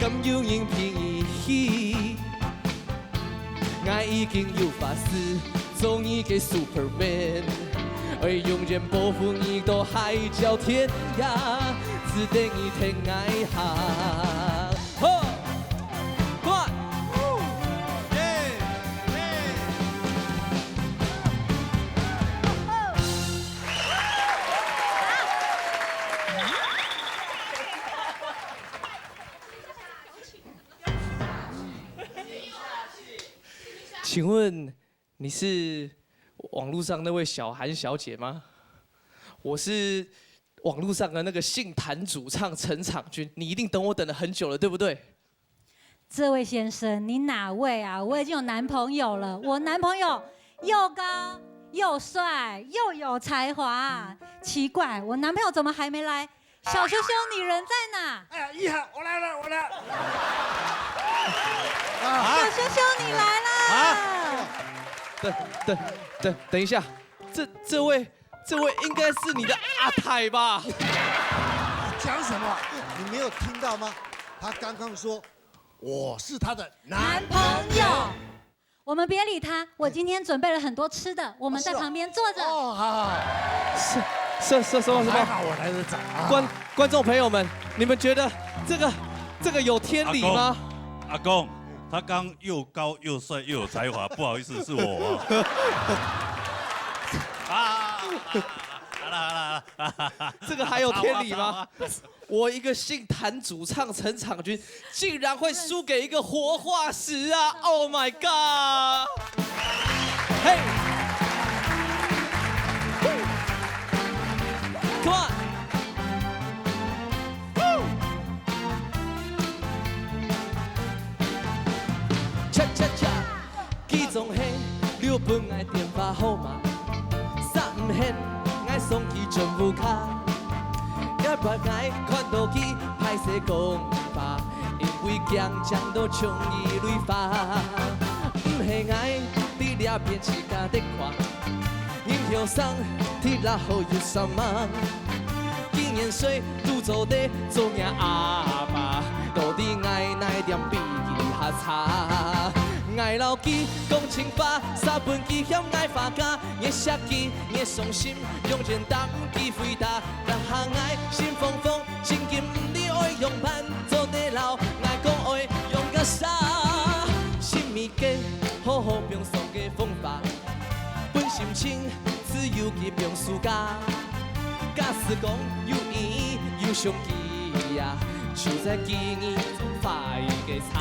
敢有人陪你去？ 𠊎已經有發誓，做你个Superman，愛永遠保護你到海角天涯，只等你聽𠊎行。好，快！耶！耶！請問你是網路上那位小韓小姐嗎？我是網路上的那個姓譚主唱陳昶均，你一定等我等了很久了，對不對？这位先生，你哪位啊？我已经有男朋友了，我男朋友又高又帅又有才华，奇怪，我男朋友怎么还没来？小羞羞，你人在哪？哎呀，一号，我来了，我来了。啊，小羞羞，你来啦！啊，等等等，等一下，这这位这位应该是你的阿太吧？讲什么？你没有听到吗？他刚刚说我是他的男朋友。我们别理他，我今天准备了很多吃的，我们在旁边坐着。哦，好好。什什什什么什么？还好我来得早啊。观观众朋友们，你们觉得这个这个有天理吗？阿公，他刚又高又帅又有才华，不好意思，是我啊。啊，好了好了好了，这个还有天理吗？我一个姓谭主唱陈昶均，竟然会输给一个活化石啊！Oh my god！嘿，Come on！恰恰恰，佢總係留分𠊎電話號碼，煞毋現𠊎送佢轉屋下。 也捌𠊎看到佢歹勢講話，因為驚講到像一蕊花。毋係𠊎在這片自家的看，人後生在這好有啥嘛？幾年歲都做得做若阿爸，到底𠊎哪點比佢較差？𠊎摎佢講情話，煞分佢嫌𠊎花家，越惜佢越傷心，永遠等佢回答。 這下𠊎心慌慌，真經毋知愛仰般做得摎𠊎講愛用个啥。心裡个好好放鬆个方法，分心情自由去放暑假。假使講有意義有商機啊，就在記憶中畫一个叉，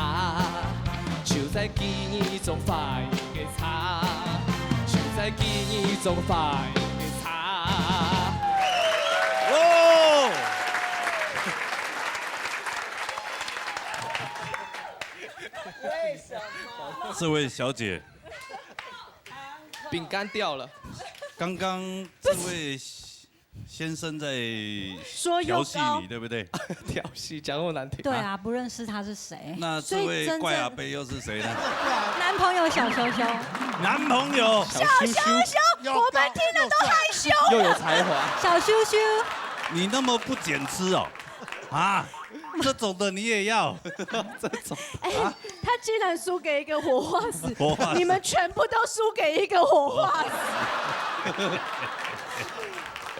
就在記憶中畫一个叉，就在記憶中畫一个叉。 这位小姐，饼干掉了。刚刚这位小先生在说幼教。调戏你，对不对？调戏，讲那么难听。对啊，不认识他是谁。那这位怪阿伯又是谁呢？所以真正男朋友小羞羞。男朋友。小羞羞，我们听了都害羞。又有才华。小羞羞。你那么不剪吃哦？啊，这种的你也要？这种。哎，他竟然输给一个活化石，活化石。你们全部都输给一个活化石。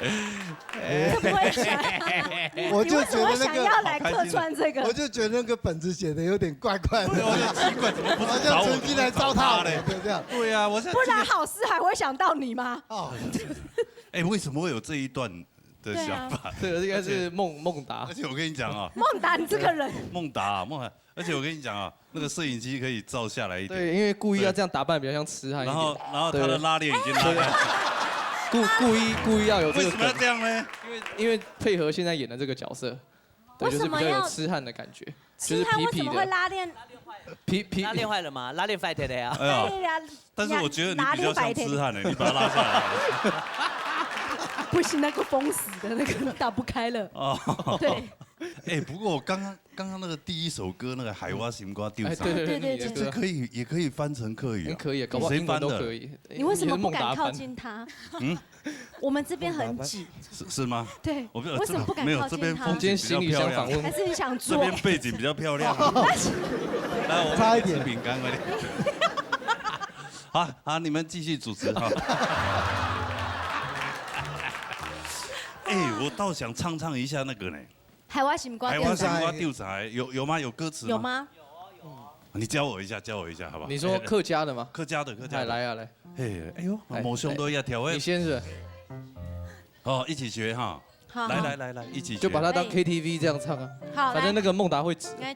怎么会想要？我就觉得那个你为什么想要来客串这个？我就觉得那个本子写得有点怪怪的。对，我就奇怪，怎么不是找我，好像存心来糟蹋我，怎么是找他嘞？对，这样。对啊，我现在不然好事还会想到你吗？哦。哎，为什么会有这一段的想法？对啊。这个应该是孟，孟达。而且我跟你讲啊，孟达，你这个人。孟达啊，孟达，而且我跟你讲啊，那个摄影机可以照下来一点。对，因为故意要这样打扮，比较像痴汉一点。然后，然后他的拉链已经拉开。对。故，故意，故意要有这个梗。为什么要这样呢？因为，因为配合现在演的这个角色，对，就是比较有痴汉的感觉，为什么要，就是皮皮的。痴汉为什么会拉链？皮，皮，拉链坏了吗？拉链坏掉的呀。哎呀。哎呀，但是我觉得你比较像痴汉欸，你把它拉下来。不行，那个封死的那个打不开了。哦。对。哎，不过我刚刚，刚刚那个第一首歌，那个《害我心肝鬥相》，哎，对，对，对，对，对。这可以，也可以翻成客语啊。可以啊，搞不好英文都可以。谁翻的？你为什么不敢靠近他？嗯？我们这边很挤。是，是吗？对，我不，为什么不敢靠近他？没有，这边风景比较漂亮。今天行李箱访问。还是你想坐？这边背景比较漂亮啊。来，我们来吃饼干，快点。好，好，你们继续主持哈。哎，我倒想唱唱一下那个呢。 害我心肝鬥相。害我心肝鬥相，有，有吗？有歌词吗？有吗？你教我一下，教我一下，好不好？你说客家的吗？哎，客家的，客家的。哎，来啊，来。嘿，哎呦，哎，没想到要跳，哎。你先是不是？哦，一起学哈。好，来，好。来，来，来，一起学。就把它当哎。K T V这样唱啊。好，反正那个孟达会指。来。来。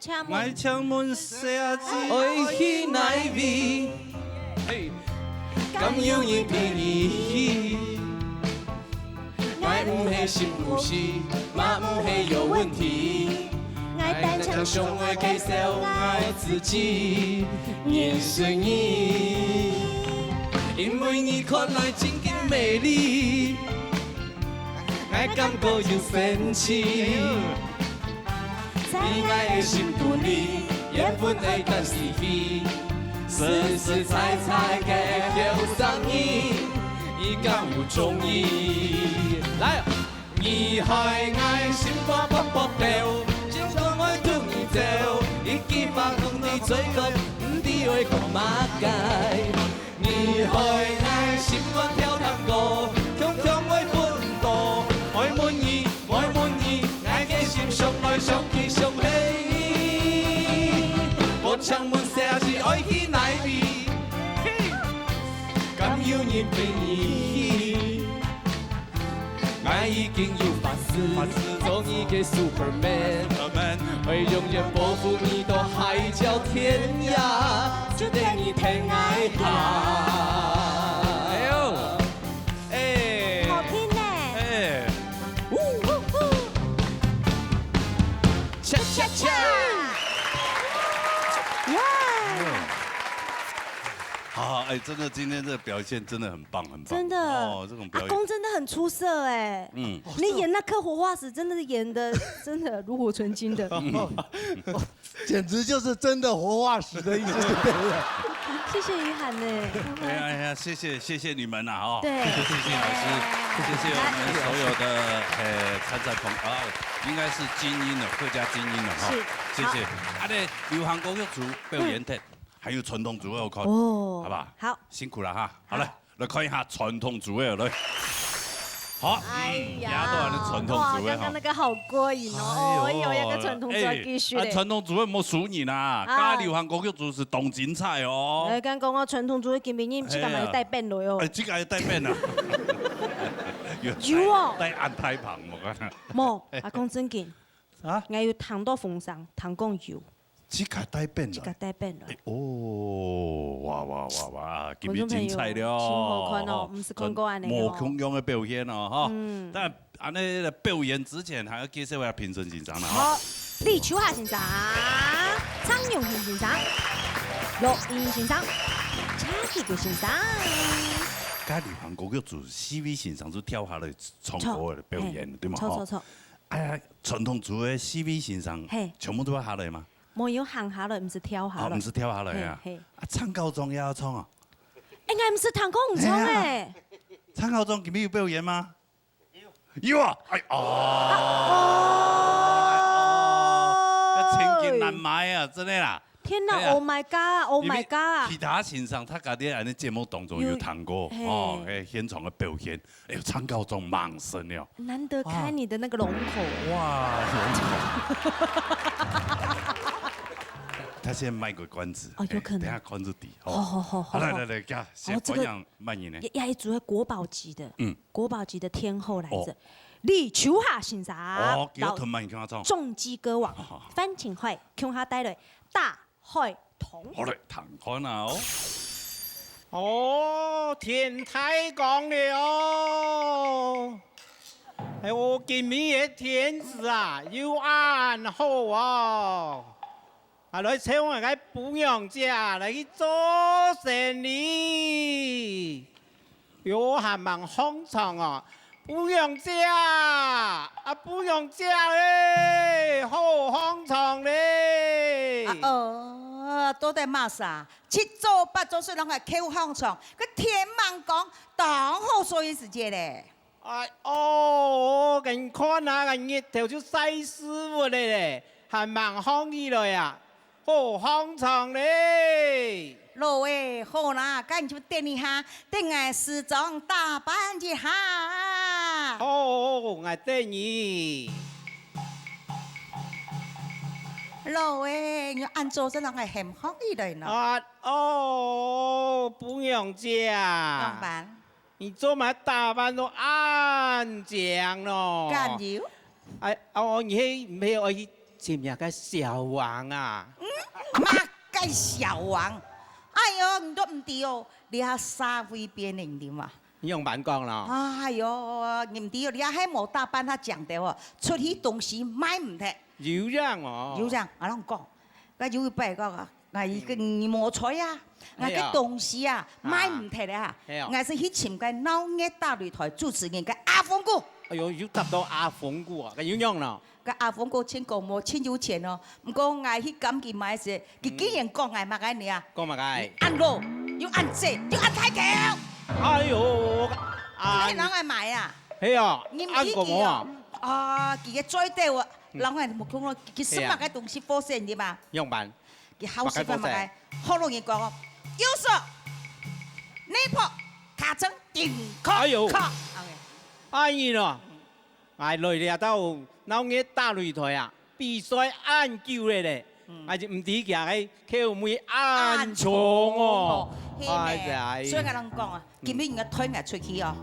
哎呦，哎。好听呢。哎。呜呼呼。恰恰恰。耶。好，哎，真的，今天这个表现真的很棒，很棒。真的。哦，这种表演。阿公真的很出色哎。嗯。你演那颗活化石，真的是演得真的炉火纯青的。简直就是真的活化石的意思，对不对？谢谢于涵呢。哎呀，哎呀，谢谢，谢谢你们呐，哦。对。谢谢老师，谢谢我们所有的，呃，参赛朋友，啊，应该是精英了，客家精英了，哈。是。谢谢。好。啊，那流行歌曲组表演的，嗯。还有传统组要看，哦。好不好？好。辛苦了哈。好了。好。 来看一下传统组的，来。好，哎呀，嗯，也都係傳統組的哈。哇，剛剛那個好過癮哦。哎呦，哦，有一個傳統組要繼續嘞。哎，啊，傳統組的無輸人啊，啊。加流行歌曲組係當精彩哦。哎，剛剛講到傳統組的今晡日自家嘛愛帶變來哦。哎呀。哎，自家愛帶變啊。有哦。帶，帶安胎房，𠊎講。無，啊，講正經。啊？𠊎有聽到風聲，聽講有。 自家帶變來。自家帶變來。哎，哦，哇，哇，哇，哇，今日精彩了。觀眾朋友，真好看哦，毋係看過恁樣哦。無共樣的表現哦，哈。嗯。但恁樣表演之前，還要介紹一下評審先生啦，哈。好，李秋霞先生、張永興先生、陸毅先生、車啟國先生。該流行歌曲就四位先生就跳下來唱歌个表演，著，對嘛？吼。著，著，著。哎呀，傳統組个四位先生，嘿。全部都要下來嗎？無，有行下來，毋係跳下來。哦，毋係跳下來啊。嘿，嘿。啊，陳高中也要唱啊？哎，𠊎毋係聽講毋唱欸。嘿啊。陳高中今日有表演嗎？ 有啊，哎，哦，哦，要千金難買啊，真的啦。天哪，哎呀，Oh my god，Oh my god。其他先生，大家在恁呢節目當中有聽過，有，嘿。哦，哎，現場个表現，哎喲，唱高中猛神了。難得開你的那個容口。哇，容口。他現在賣個關子，哦，有可能。哎，等下關子底，哦。好，好，好，好，好。來，來，來，給他先，哦，這個 歡迎滿意呢。也，也一組的國寶級的，嗯。國寶級的天后來著。哦。李秋霞先生，哦，佢要同滿意跟他唱。老中基歌王，好，好，好。范晴惠，共下帶來《大海通》。好嘞，聽看啊哦。哦，天大光了哦！哎，我今日个天時啊，又恁好哦！ 啊，來請𠊎个餔娘姐來去做生理。喲，還吂䟘床哦，餔娘姐啊，啊，餔娘姐咧，好䟘床咧。啊，哦，到底麼儕？七早八早就摎𠊎求䟘床，該天吂光，當好睡時節咧。 哎，哦，你看啊，該日頭就曬屎朏咧咧，還吂䟘起來啊，好䟘床咧。老仔，好啦，該你就等一下，等𠊎梳妝打扮一下。好，𠊎等你。老仔，你恁早就摎𠊎喊䟘起來呢？啊，哦，餔娘姐啊。仰般？ 你做麼打扮到恁靚咯？敢有？哎，哦，你係毋係愛去尋若个小王啊？嗯？麼个小王？哎喲，你都毋知哦，這社會變了，你知無？你仰般講咯？哎喲，你毋知哦，這還無打扮較靚兜哦，出去東西買毋忒。有影哦。有影，𠊎摎你講，𠊎有一擺講啊， 𠊎一個，嗯。你無彩啊，𠊎个東西啊，哎呀。賣毋忒啊。哎呀。𠊎係去尋該鬧熱大擂台主持人个阿峰哥。哎喲，又搭到阿峰哥啊，該又仰咯？該阿峰哥盡講無盡有錢哦，毋過𠊎去撿佢買時，佢竟然講𠊎麼个呢啊？講麼个？恁老，又恁細，又恁大條。哎喲，啊，你係摎𠊎買啊？係啊，你毋知佢哦？恁講無啊？啊，佢个嘴斗啊，嗯。人个目光咯，佢食麼个東西好食，你知嘛？仰般？ 佢好食飯麼个？麼个好食？學老人講哦，右手，內婆，卡成頂殼，哎喲，殼。OK。哎喲咯，𠊎來這兜鬧熱大擂台啊，比賽恁久咧咧，嗯。𠊎就毋知佢个口味恁重哦。恁重哦，係咩？哎呀，所以𠊎同你講啊，嗯。今日你愛推𠊎出去哦。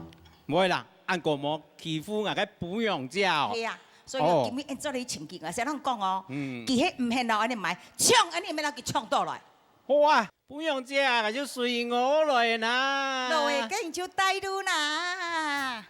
毋會啦，恁講無欺負𠊎个餔娘姐哦。係啊，所以哦。今日𠊎做你情景啊，先同你講哦，嗯。佢係毋肯摎恁呢買，搶恁呢愛摎佢搶倒來。好啊，餔娘姐啊，𠊎就隨我來啦。老仔，該你就帶路啦。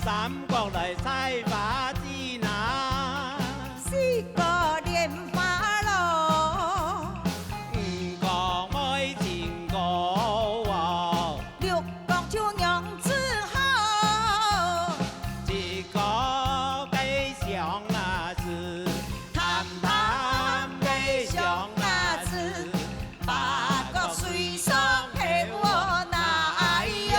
三角來採花枝啊，四角蓮花落，五角梅盡高哦，六角就娘子好，七角雞上啊子，貪貪雞上啊子。 八角水上黑喔哪喲。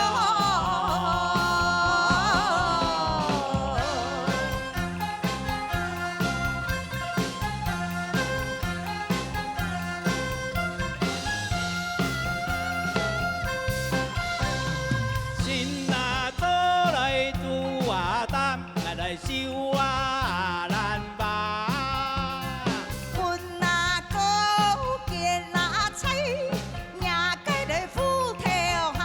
心啊做來煮啊擔，來來繡啊蘭花。 分啊糕，揀啊菜，若个來芋頭下。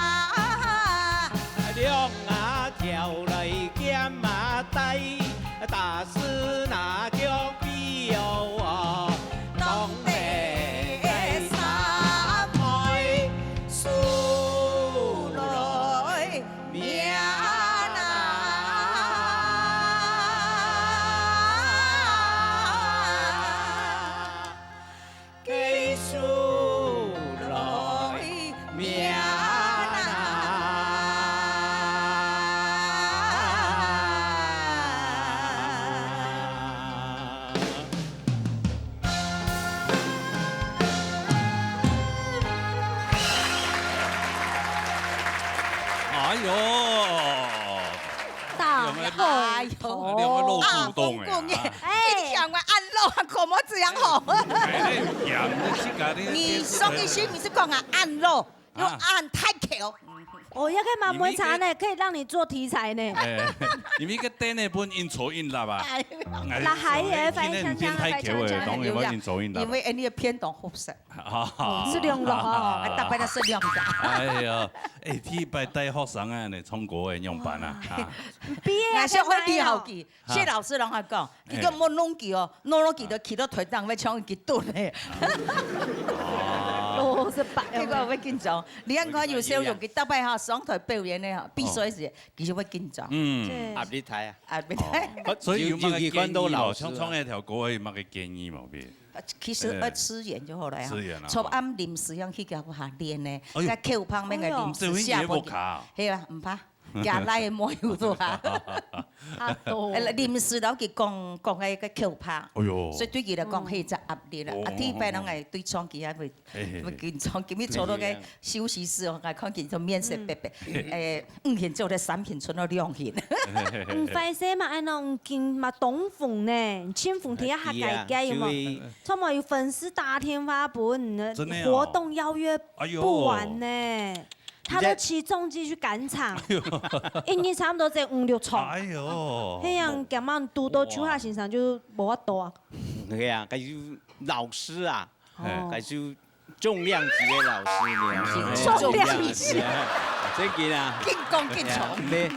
兩啊條來兼啊帶，打死那腳皮哦，當地三妹輸來 命啊！繼續來命啊！哎喲！ 大哎喲！兩个老古董的啊。啊，哎，一直喊我恁老，可莫這樣吼。哎，你講你自家的，你上一集你是講啊，恁老，又啊。恁大口。哦，這个嘛，你們一个梅茶呢，可以讓你做題材呢。哎，你們一个燈呢，分人坐人啦吧？哎，哎，那還有，反正像這樣，變大口的，反正像這樣，當然要人坐人啦吧？因為恁樣偏東好食。 哦，食涼咯，哦。啊，逐擺都食涼个。哎呀，哎，第一擺帶學生啊，恁樣唱歌个，仰般啊？啊。畢業啊，𠊎想愛你好記，啊。謝老師攏愛講，佢講莫弄佢哦，弄弄佢就去到台頂，愛唱佢蹲个。哦。結果會緊張。你看有時候有佢逐擺哈，上台表演个哈，比賽時，其實會緊張。嗯。對。壓力大啊。壓力大。哦，所以有麼个建議無？尤其講到老師啊。像唱該條歌，有麼个建議無？ 其實愛自然就好了呀。自然啊。昨暗臨時用去教下練呢，哎喲。該口拍面个臨時寫本。這回你也無卡啊？係啊，毋怕，加來个無有做啊。啊，對。哎，臨時摎佢講，講个，个口拍。哎喲。所以對佢來講，嗯。係一隻壓力啦。啊，哦。第一擺攏會對唱機啊，會，嘿嘿嘿。會緊張。今日坐到个休息室哦，𠊎看見佢面色白白。嗯。哎，五件做个三件，剩了兩件。嗯，壞勢嘛，恁樣緊嘛當紅呢，千紅天下下界界有無？哎，對啊，所以 昨晡有粉絲打電話分你，真的哦。活動邀約不完呢。哎喲。他都騎重機去趕場，哎喲。一日差不多只五六場。哎喲。嘿呀，感覺堵到邱華先生就無法度啊。對啊，該就老師啊，哦。該就重量級的老師呢。重量級。真的啊。緊講緊衝。沒，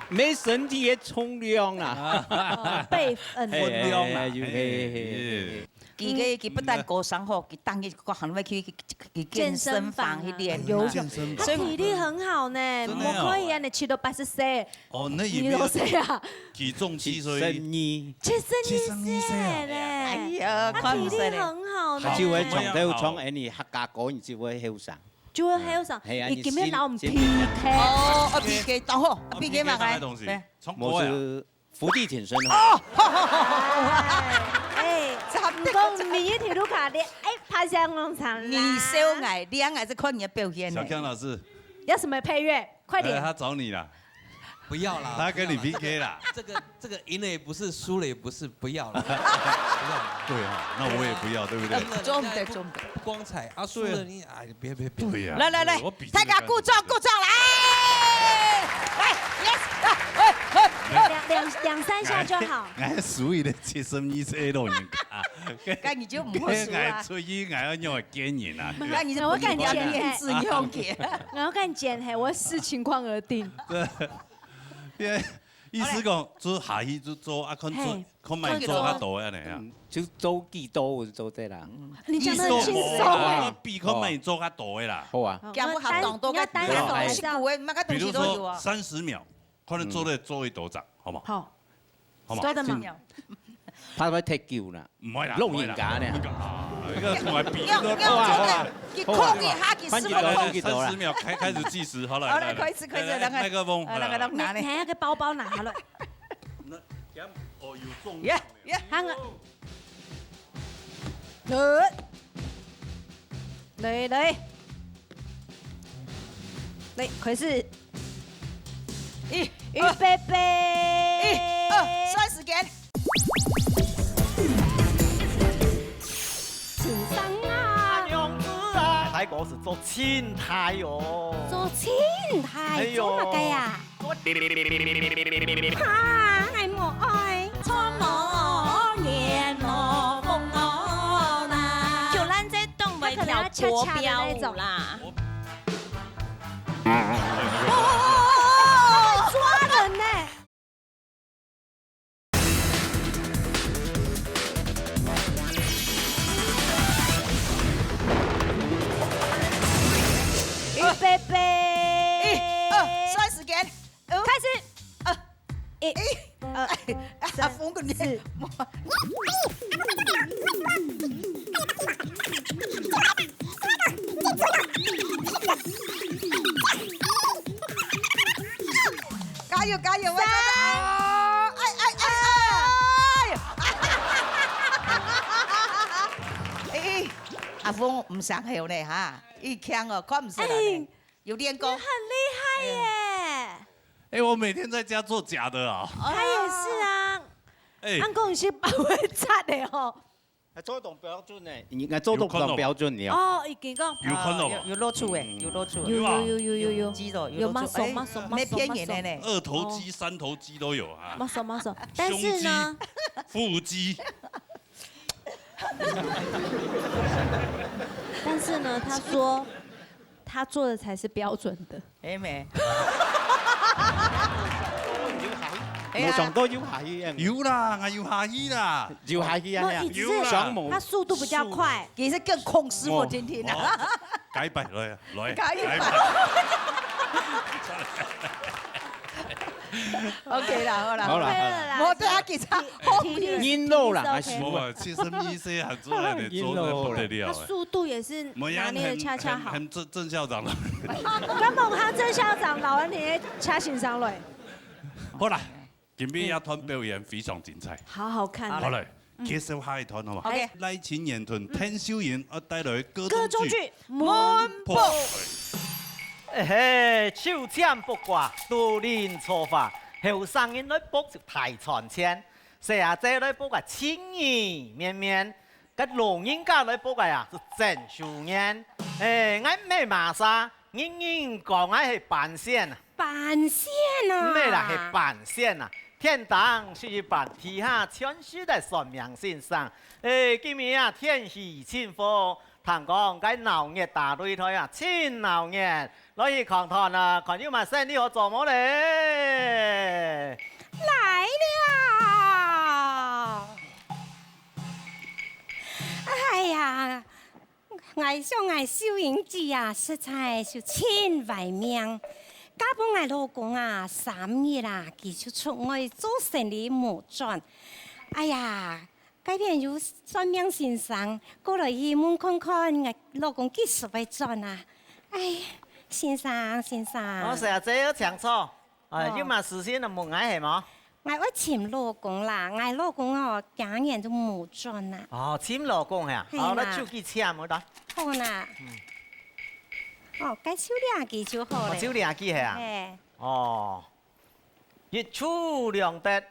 沒身體的重量啊。哦，輩分。分量啊。哎，哎，哎，哎，哎。 佢个，佢不但歌聲好，佢當日閣還會去，去，去健身房去練啊。健身房。他體力很好呢，真的哦。不可以啊，你騎到八十歲。哦，那也沒有，你多歲啊？體重七十一。七十二。七十二歲呢。哎呀，他體力很好呢。看起來。就會唱到唱恁樣客家歌，你就會後生。就會後生，哎呀，你今天摎我們PK。哦，啊，PK，當好，啊，PK嘛，PK啥个東西？來。對。唱歌呀。無就 伏地挺身哦。哎，哎，毋過每一條路卡你，哎，爬上農場啦。你笑𠊎，你還是看你的表現呢。小強老師。要什麼配樂？快點。來，他找你啦。不要啦，他跟你PK啦。不要啦，這個，這個贏了也不是，輸了也不是，不要啦，不要啦。對啊，那我也不要，對不對？贏了人家也不，不光彩，啊，輸了你，哎，別，別，別。對呀，來，來，來，我比這個大家鼓掌，鼓掌，來！來，yes，來，嘿，嘿，嘿。兩，兩，兩三下就好。 𠊎輸佢个七十二歲老人家。該你就毋好輸啊。𠊎出去，𠊎愛仰般見人啊？該你就不應該面子用个。𠊎愛看見，嘿，我視情況而定。對，因為意思講，做下去就做，啊，看做，嘿。看麼人做較多恁樣啊。嗯，就做幾多，我就做這啦。你講得很輕鬆欸。意思講，比看麼人做較多个啦。好啊。哦，行不行，動作較，你要單手還是要，十股个，麼个東西都有啊。比如說三十秒， 可能做得做一多隻，好無？好。好無？多的嘛。怕會忒久啦。毋會啦，老人家呢。毋會啦。啊，該个同佢比，用，用好啊，好啊。這個，佢控一下，佢係無控。反正都控制到啦。三十秒，開，開始計時，好了，好了，來，來，開始，開始，來，來，來，麥克風，好，來，來，來，來，拿呢。你，你還要個包包拿好了。那，哦，有重量。耶，耶。好啊。 來，來，來，來，開始。一，預備，二，一，二，算時間。先生啊。大哥係做清大哦。做清大，哎喲。做麼个啊？ 哈，𠊎無愛。錯無緣無逢哦啦。就咱這當會跳國標舞啦。他可能要恰恰的那種。哦，抓人呢。預備，一，二，算時間。 開始。呃，一，一，呃，阿峰，你，四。加油，加油，三。哎，哎，哎，哎。哎，阿峰，毋想後呢哈，一槍哦，看毋出來呢。哎。 有練過。你很厲害耶。哎，我每天在家做假的啊。他也是啊。哎。阿公是包會拆的哦。還做得當標準呢，你，你做得當標準呢。哦，已經講。有看到吧？啊，有，有露出哎，有露出哎。有，有，有，有，有，有。有肌肉，有露出。有muscle，哎，muscle，muscle，沒騙人的呢。muscle。二頭肌、哦。三頭肌都有啊。muscle，muscle。但是呢，胸肌、腹肌。但是呢，他說， 他做的才是標準的。哎，沒。哎呀。無想到有下去，哎。有啦，𠊎有下去啦。有下去啊，那，有啦。上網。他速度比較快。速，其實更控制我今天啊。哦，哦，改擺，來，來，改擺。改擺。OK啦，好啦。好啦。OK了啦。我對他給他體，體力，人老啦，體力是OK。還是無啊，七十一歲還做得，做得不得了欸。他速度也是 拿捏得恰恰好。無呀，很，很，很鄭，鄭校長了。我剛問他鄭校長，老人你也恰先上來。好啦，今晡日這段表演非常精彩。好好看。好嘞，嗯。介紹下一段好嗎？OK。賴清言同鄧秀雲要帶來的歌歌中劇，中劇，門步。門步。哎嘿，秋千八卦，都令錯花，後生人來卜就大賺錢。 細阿姐來卜个情意綿綿，該老人家來卜个啊，係真愁緣。哎，𠊎毋係麼儕，人人講𠊎係半仙啊。半仙啊？毋係啦，係半仙啊。天頂係一半，地下全係个算命先生。哎，今晡日啊，天氣真好，聽講該鬧熱大擂台啊，真鬧熱。 來去看看啊，看有麼生理好做無咧？來了！哎呀，𠊎想𠊎秀英姊啊，實在係真壞命。嫁分𠊎老公啊，三日啊，佢就出外做生理無轉。哎呀， 該片有算命先生，過來去問看看，𠊎老公幾時會轉啊？哎，先生，先生。哦，小姐，有請坐。哎，哦。有麼事情愛問𠊎係無？𠊎愛尋老公啦，𠊎老公哦，今年就無轉啦。哦，尋老公係啊？係啦。哦，該就去請，好啦。好啦。嗯。哦，該就這支就好咧。哦，就這支係啊？係。哦。 一舉兩得，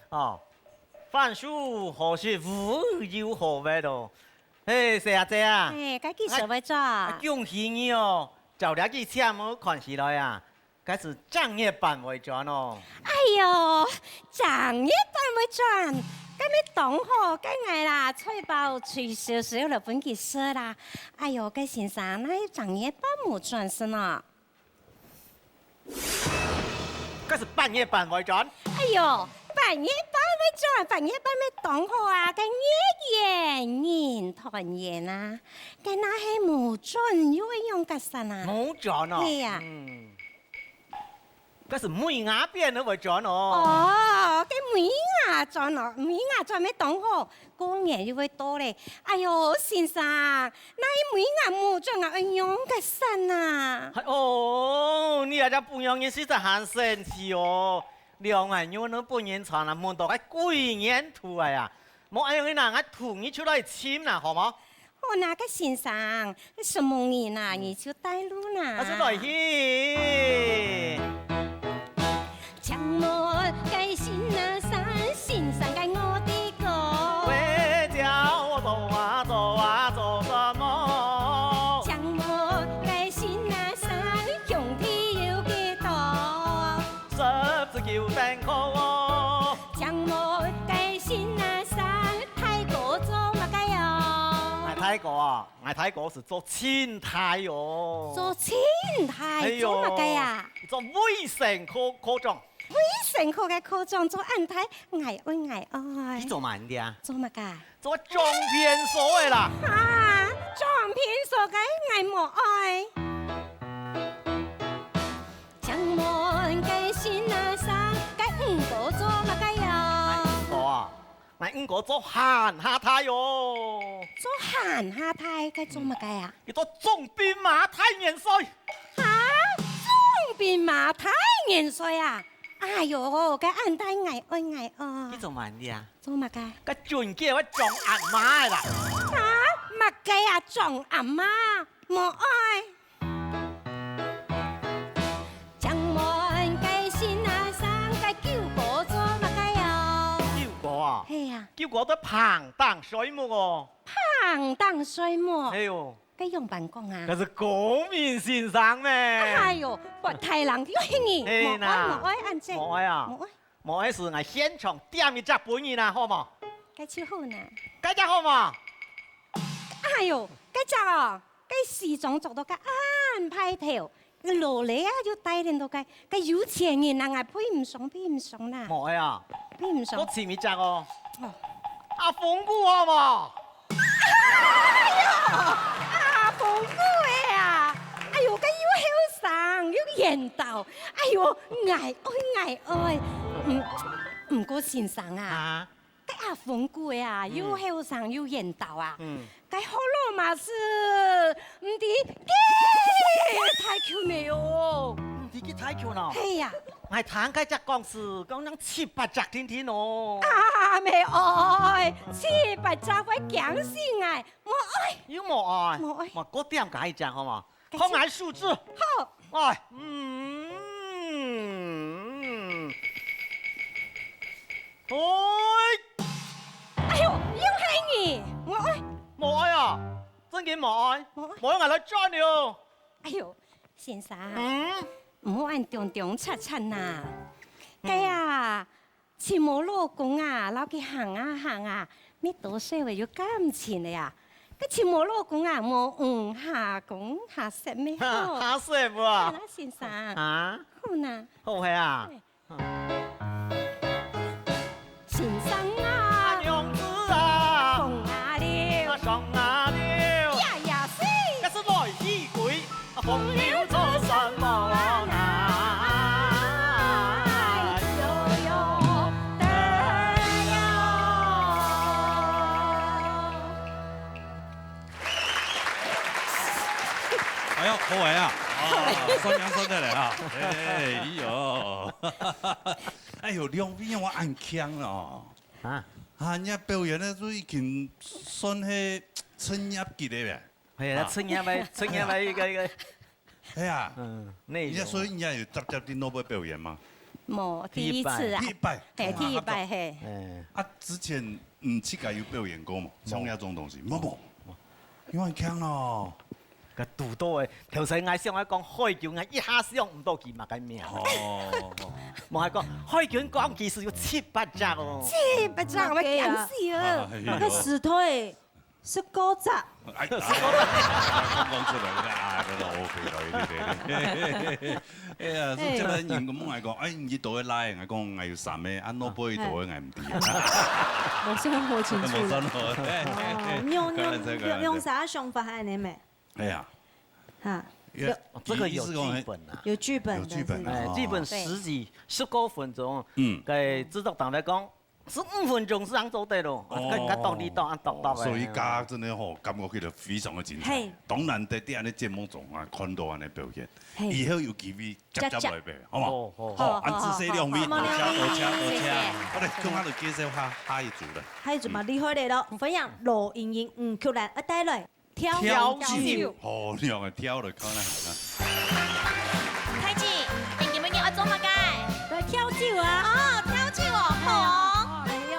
哦，飯熟好食，無憂好活哦。嘿，細阿姐啊，嘿，該幾時會轉？啊，恭喜你哦，照這支籤看起來啊，該係正月半會轉哦。哎喲，正月半會轉，該乜當好，該𠊎啦，菜包炊燒燒來分佢食啦。哎喲，該先生，哪有正月半無轉係呢？ 該係半月半會轉。哎喲，半月半會轉，半月半乜當好啊，該月圓人團圓啊，該若係無轉又會仰結煞啊？無轉哦。係啊。嗯。該係尾牙變都會轉哦。哦，尾牙轉哦，尾牙轉乜當好，過年又會到咧。哎喲，先生，哪一尾牙無轉啊，愛仰結煞啊？哎喲，你這隻餔娘人實在還生趣哦！兩個月呢，本人傳啊，問到該鬼年頭來啊！無恁樣个啦，𠊎同你出來尋啦，好無？ 哦，那個先生，什麼人啊？你就帶路啦。啊，是來去。請問該先生，先生該我的哥。喂，叫我做啊，做啊，做什麼？請問該先生，兄弟有幾多？十九等可哦。請問該先生，大哥做麼个呀？ 𠊎大哥啊，𠊎大哥係做清大哦。做清大，哎喲，做麼个啊？做衛生科科長。衛生科个科長做恁大，𠊎愛，𠊎愛。你做麼个啊？做麼个？做裝便所个啦。啊，裝便所个𠊎無愛。請問該先生，該五哥做麼个呀？哎，五哥啊， 𠊎五哥做閒下太哦。做閒下太，該做麼个啊？佢做總兵嘛，大元帥。哈？總兵嘛，大元帥啊？哎喲，該恁大𠊎愛，𠊎愛。你做麼个啊？做麼个？該俊傑愛裝阿媽个啦。哈？麼个啊？裝阿媽？無愛。 請問該先生，該九哥做麼个呀？九哥啊？係啊。九哥在棚頂睡目哦。棚頂睡目？係哦。該仰般講啊？該係高明先生咩？哎喲，發大人又係你，係啦。無愛，無愛恁樣。無愛啊？無愛。無愛係𠊎現場點一隻分你啦，好無？該就好呢。該隻好無？哎喲，該隻哦， 該西裝著到該恁派頭，該勞力啊又帶領到該，該有錢人啊，𠊎配毋上，配毋上啦。無愛啊，配毋上。我尋一隻哦。哦。阿峰哥好無？哎喲，阿峰哥个啊！哎喲，該又後生又緣投，哎喲，𠊎愛，𠊎愛。毋，毋過先生啊，啊？ 該阿峰哥个啊，嗯。又後生又緣投啊。嗯。該學老嘛係，毋知幾大箍呢哦。毋知幾大箍呢？係啊。𠊎聽該隻講係，講能七八隻定定哦。啊，無愛，七八隻會驚死𠊎，無愛。又無愛？無愛。無，過點加一隻好無？ 看𠊎手指。好。哎，嗯。哎。哎喲，又係你！無愛。無愛啊？正經無愛？無愛。無愛，𠊎來轉了。哎喲，先生，嗯？毋好恁忠忠切切吶。嗯。該啊， 尋無老公啊，摎佢行啊行啊，乜多少會有感情个啊。該尋無老公啊，無，嗯，下公下色乜好。下色無啊？係啦，先生。啊？好吶。好係啊？對。先生啊，啊，娘子啊，風啊溜，啊，霜啊溜，夜夜水，該係來去歸。 哎喲，好个啊！啊，算命算得來啊！哎喲，哎喲，兩位仰會恁慶哦！啊？啊，你表演个都已經算係職業級个咧。 係啊，啊。職業个，職業个一個，一個，係啊。嗯，內容啊。你所以你也有直接在外背表演嗎？無，第一次啊。第一擺。第一擺。係，哇，第一擺，係。哎。啊，之前你自家有表演過無？像這種東西，無，無。有恁慶哦。該堵到个，頭先𠊎想愛講海軍，𠊎一下想毋到佢麼个名。哦。無，𠊎講海軍講其實有七八隻哦。七八隻，𠊎驚死啊！哎喲。該石頭誒， 十九隻。哎，講出來，啊，OK，OK。哎呀，所以這個人問𠊎講，哎，你幾多个倈？𠊎講，𠊎有三個，啊，外背幾多个𠊎毋知啊。無算好清楚。無算好。哦，娘，娘，開玩笑，開玩笑。娘，娘啥想法還恁樣咩？哎呀。哈。有，這個有劇本啊。有劇本的，有劇本啊。哎，哦。劇本十幾、十多分鐘，嗯。給製作單位講，十五分鐘係恁樣做得咯。哦。啊，跟人家鬥力鬥，恁鬥鬥的。所以大家真的吼，感覺起來非常的精彩。嘿。當然，在這樣的節目中啊，看到恁樣表現，嘿。以後有機會接接來呗，好不好？好，好，好。好，恁仔細兩位，好，多謝，多謝，多謝。謝謝。好嘞，共下來介紹下下一組了。下一組嘛，厲害了咯，歡迎羅盈盈、吳曲蘭，啊，帶來。 跳舞。跳舞。好，你兩個跳了，看看。太子，你今晡日愛做麼个？來跳舞啊。哦，跳舞哦，好哦。哎喲。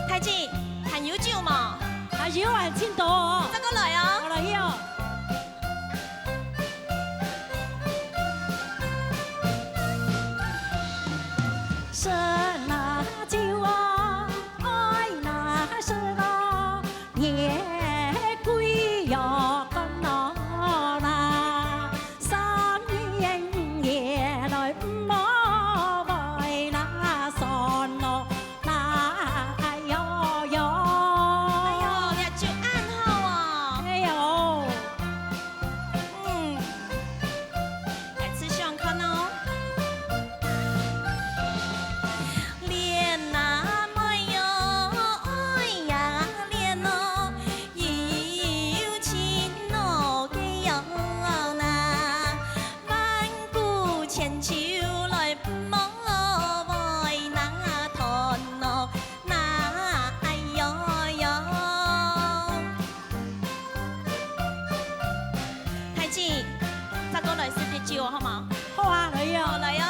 太子，還有酒無？還有啊，盡多哦。再過來哦。過來哦。哎喲，這酒恁好哦。哎喲。嗯，來試想看哦。 太子，再過來試隻酒，好無？好啊，來喲。好，來喲。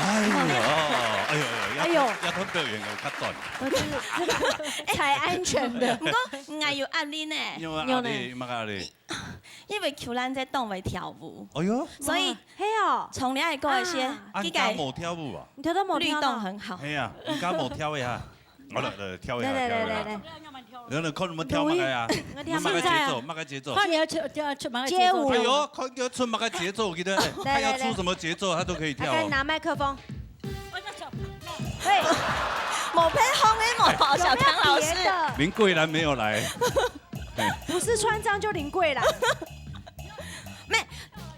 哎喲，哎喲，哎喲，哎喲。這段表演有較短。呃，這個，這個才安全的。毋過，𠊎有壓力呢。有壓力，有呢。有麼个壓力？因為Q蘭姐當會跳舞，哎喲。所以，哇，係哦。從你愛講一些，啊。啊，你家無跳舞啊？你頭頭無跳呢？律動很好。係啊，你家無跳一下。 好了，來，跳一下，來，來，跳一下。來，來，來。來，來，看你們跳麼个啊？錄音。你們麼个節奏？麼个節奏？看你要出，要出麼个節奏。街舞。哎喲，看你要出麼个節奏，我覺得，哎，來，來，他要出什麼節奏，他都可以跳哦。來，拿麥克風。喂。無配合的無，小強老師。有沒有別的？林桂蘭沒有來。不是川藏就林桂蘭。沒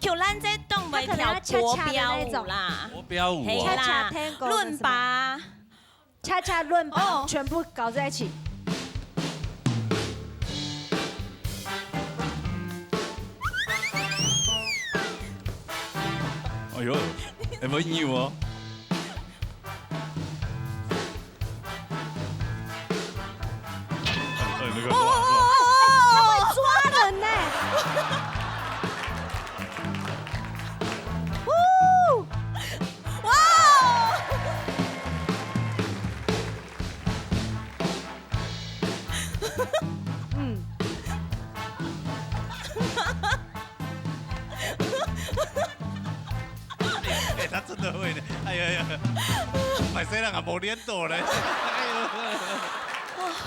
，Q蘭姐當會跳國標舞啦。國標舞哦。係啦，恰恰Tango是什麼？倫巴。 恰恰倫巴，哦。全部搞在一起。哎喲，哎，不扭哦。哎，那個，哇，哇，哇。他真的會呢。哎呀呀，歹勢啦，無練到咧。哎呦，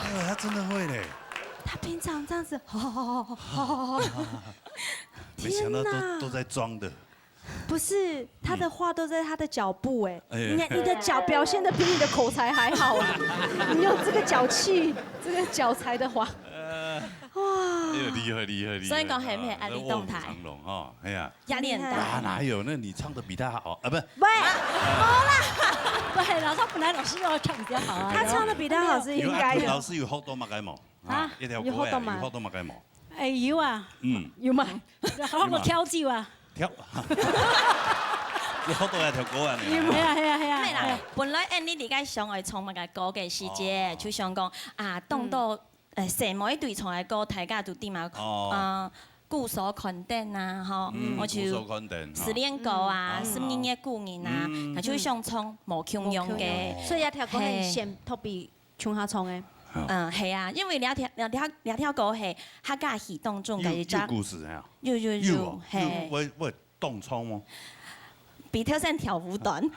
哎呦，他真的會呢。他平常這樣子，没想到都天哪都在装的。不是，他的话都在他的脚步哎，哎你看你的脚表现的比你的口才还好哎，你用这个脚气，这个脚才的话，哇，哎呦，厉害厉害厉害！所以讲，係毋係壓力動態？卧虎藏龙哈，哎呀，壓力很大。啊哪有？那你唱的比他好啊？不，喂，好啦，喂，老师本來老師要唱比較好啊。他唱的比他好是应该的。老师有學到麼个無？啊一條歌有學到嗎啊，有學到麼个無？哎，有啊，嗯，有嘛，好好調酒啊。跳，有學到一條歌啊你。係啊係啊係啊。係啦，本來恁呢你該想愛唱麼个歌个時節，就想講啊，當到呃細妹對唱个歌，大家都知嘛，哦啊，故所看燈啊，吼，嗯，我就故所看燈哈失戀歌啊，嗯十二月故人啊，嗯那就想唱無共樣个。所以這條歌係先特別唱下唱个。嗯，係啊，因為這條這條這條歌係客家戲當中个一隻，有有故事啊，有有有哦有，，係，我我當唱嗎？比頭先跳舞短。講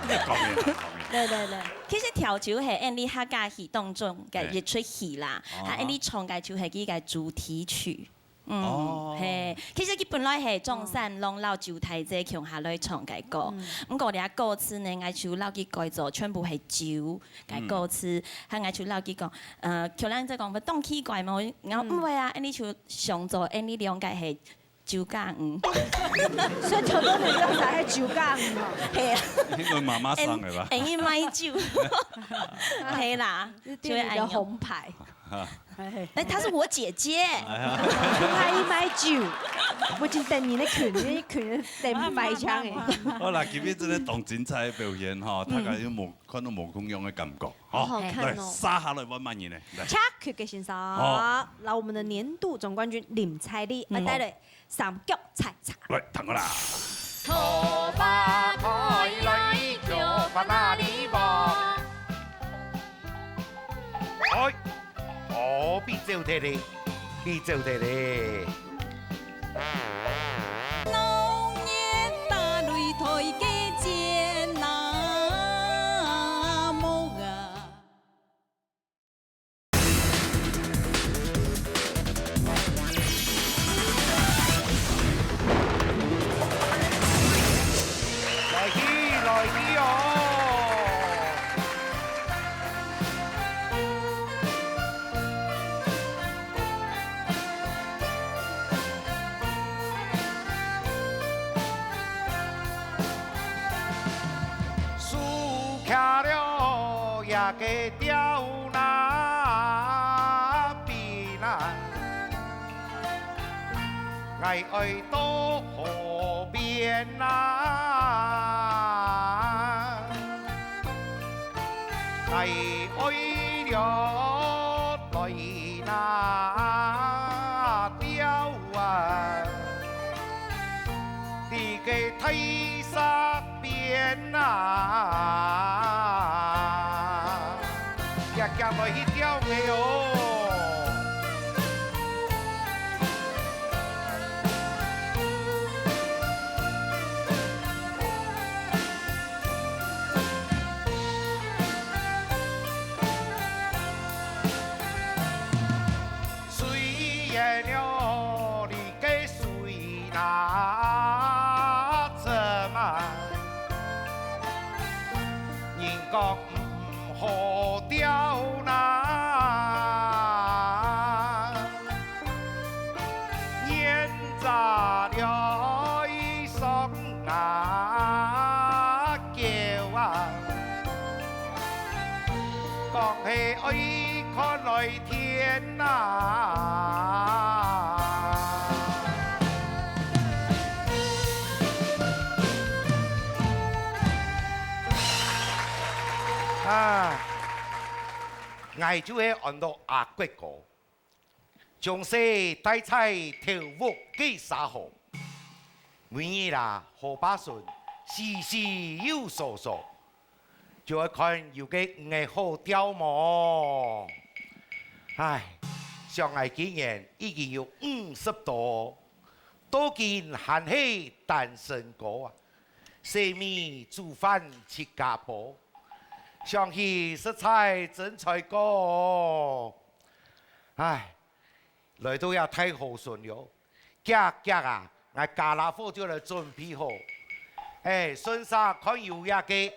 嘅講嘅。對對對，其實調酒係恁呢客家戲當中个一齣戲啦，哦啊恁呢唱个就係佢个主題曲。嗯，哦係，其實佢本來係張三郎摎周大姐共下來唱个歌，毋過這歌詞呢，𠊎就摎佢改做全部係酒个歌詞，還𠊎就摎佢講，呃，可能在講，當奇怪嘛，然後毋會啊，恁呢就想做恁呢兩個係酒家女，所以頭到你用啥係酒家女哦？係啊，因為媽媽生的吧？恁呢賣酒，係啦，是店裡的紅牌，哎，她是我姐姐。他一買酒，我已經等你那群，那群等白槍哎。好啦，今日真的當精彩的表現哈，大家有無看到無共樣的感覺？好好看哦來，沙下來問問你呢，來。恰克个先生，好來我們的年度總冠軍林采莉，來帶來三腳採茶。來，聽好啦。桃花開來，腳花哪裡望？哎，哦，被走忒哩，被走忒哩。來去，來去哦！樹卡了呀个鳥那邊啊， 𠊎愛到河邊啊，𠊎愛了來那釣啊，在該大石邊啊，遽遽來去釣个哦。 雖然了你个水那深啊，人講毋好釣啦。 拈著了一雙啊狗啊，講係愛看來天啊！啊，𠊎就係安到阿國哥。 從細戴在頭屋个沙河，每日啦，河壩脣，時時有嫂嫂，就愛看有个魚仔好釣無。唉，想𠊎今年已經有五十多，到今還係單身哥啊，洗米煮飯自家婆，想起實在真衰過。唉，來到這大河脣了，遽遽啊，𠊎家啦伙就來準備好。哎，順續看有這个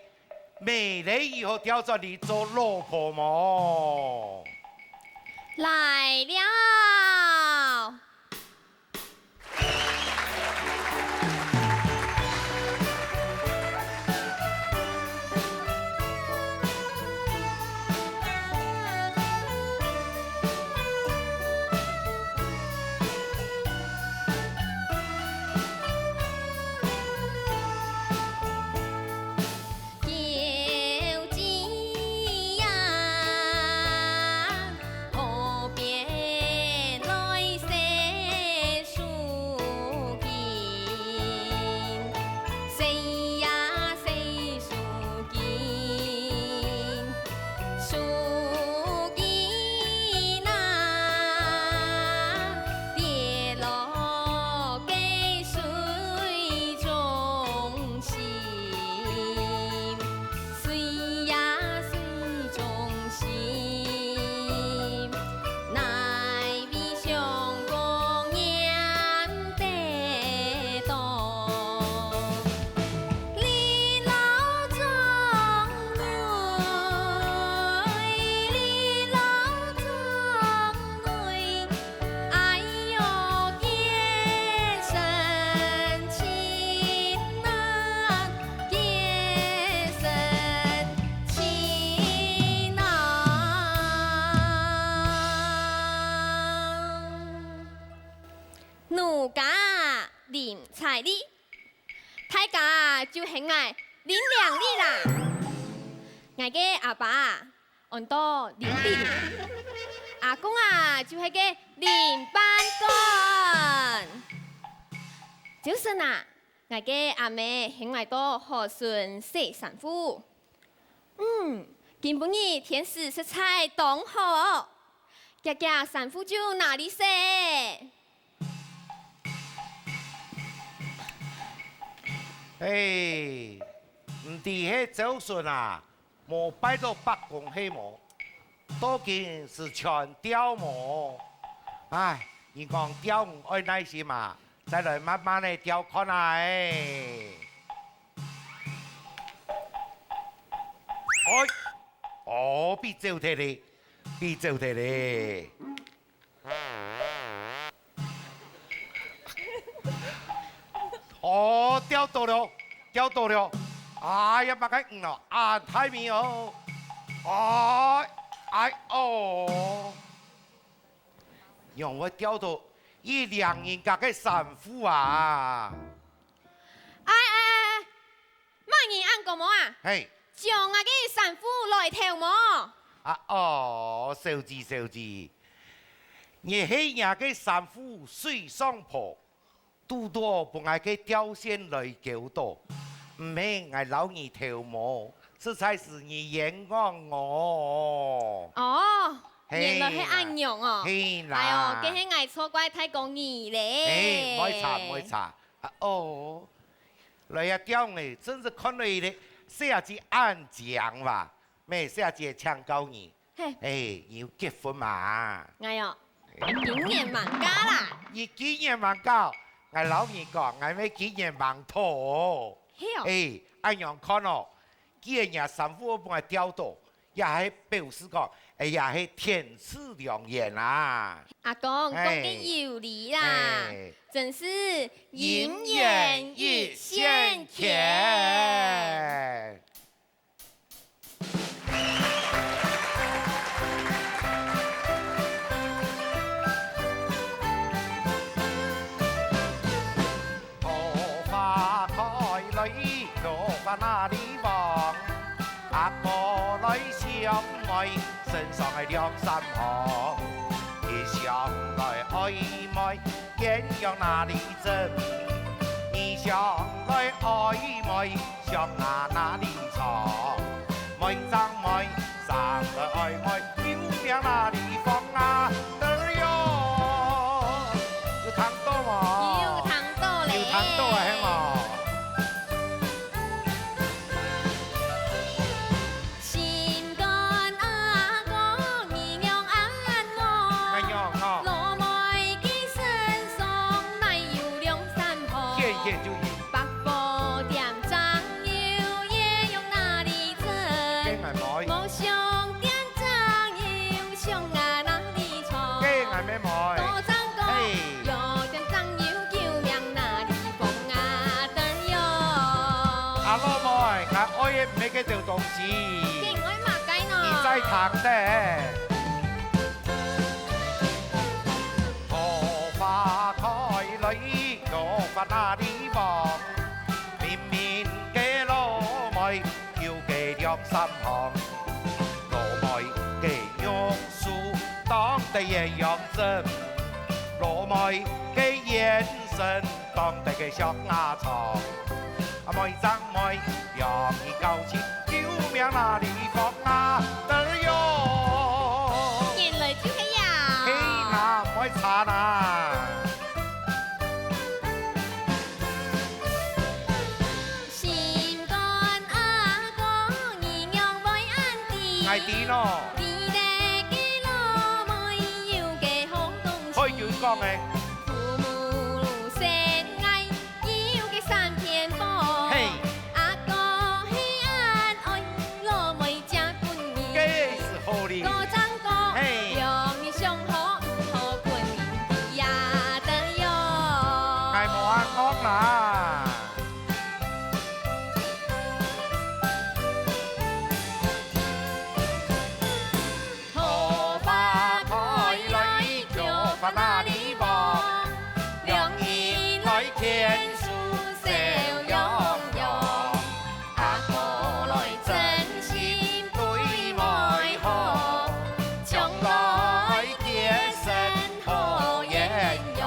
美麗姨好調轉來做老婆無？來了。奴家林采麗，大家就喊𠊎林靚麗啦。𠊎个阿爸安到林碧如，阿公啊就係个林班官。朝晨啊，𠊎个阿姆喊𠊎到河脣洗衫褲。嗯，今晡日天時實在當好哦，遽遽衫褲就拿來洗。哎，毋知係朝晨啊， 無拜著伯公係無？到今時全吊無？唉，人講吊魚愛耐心啊，再來慢慢仔吊看啊欸。哎，哦，分走忒咧，分走忒咧。 哦，吊著了，吊著了！哎呀，麼个魚哦，恁大尾哦！哎，哎哦！仰會吊著一領人家个衫褲啊？哎哎哎， 麼人恁講無啊？嘿。將𠊎个衫褲來偷無？啊哦，小姐小姐，若係若个衫褲水上漂，堵著分𠊎个吊線來勾著，毋係𠊎摎你偷無，實在係你冤枉哦。哦，嘿啦。原來係恁樣哦。嘿啦。哎喲，該係𠊎錯怪大哥你咧。嘿，毋會差，毋會差。啊哦， 來啊，吊魚，真係看著一個細阿姊恁靚哇！咩細阿姊請教你，嘿。哎，你有結婚嘛？哎喲，今年吂嫁啦。你今年吂嫁，𠊎摎你講，𠊎乜今年吂討哦。係哦。哎，恁樣看哦，既然若衫褲分𠊎吊著， 也係表示講，哎呀，係天賜良緣啊。阿公，嘿。講得有理啦，嘿。真是姻緣一線牽。姻緣一線牽。 桃花開來，落花哪裡放？阿哥來相會，身上个涼衫項。一想來愛妹，鴛鴦哪裡整？二想來愛妹， 想啊哪裡藏？妹正妹，生來愛妹，有名哪裡放啊？對喲，有聽著無？有聽阿老妹，𠊎愛个毋係該兜東西。你愛麼个呢？你再聽咧。桃花開來，落花哪裡放？明明个老妹有个兩三行，老妹个玉手當得鸳鸯針，老妹个眼神當得个象牙床。 阿妹正妹，讓你搞清，救命哪裡放啊？哎喲！原來就係呀。嘿啦，毋會差啦。心肝阿哥，你仰會恁知？𠊎知咯。你个老妹有个好東西。可以有講誒。父母生𠊎 有个三件寶，嘿。阿哥係恁愛，老妹正分你。該係好哩。哥正哥，嘿。兩人相好，毋好分人知呀，對喲。𠊎無恁講啦。 桃花開來，菊花哪裡放？兩人來牽手笑洋洋。阿哥來真心對妹好，將來結成好鴛鴦。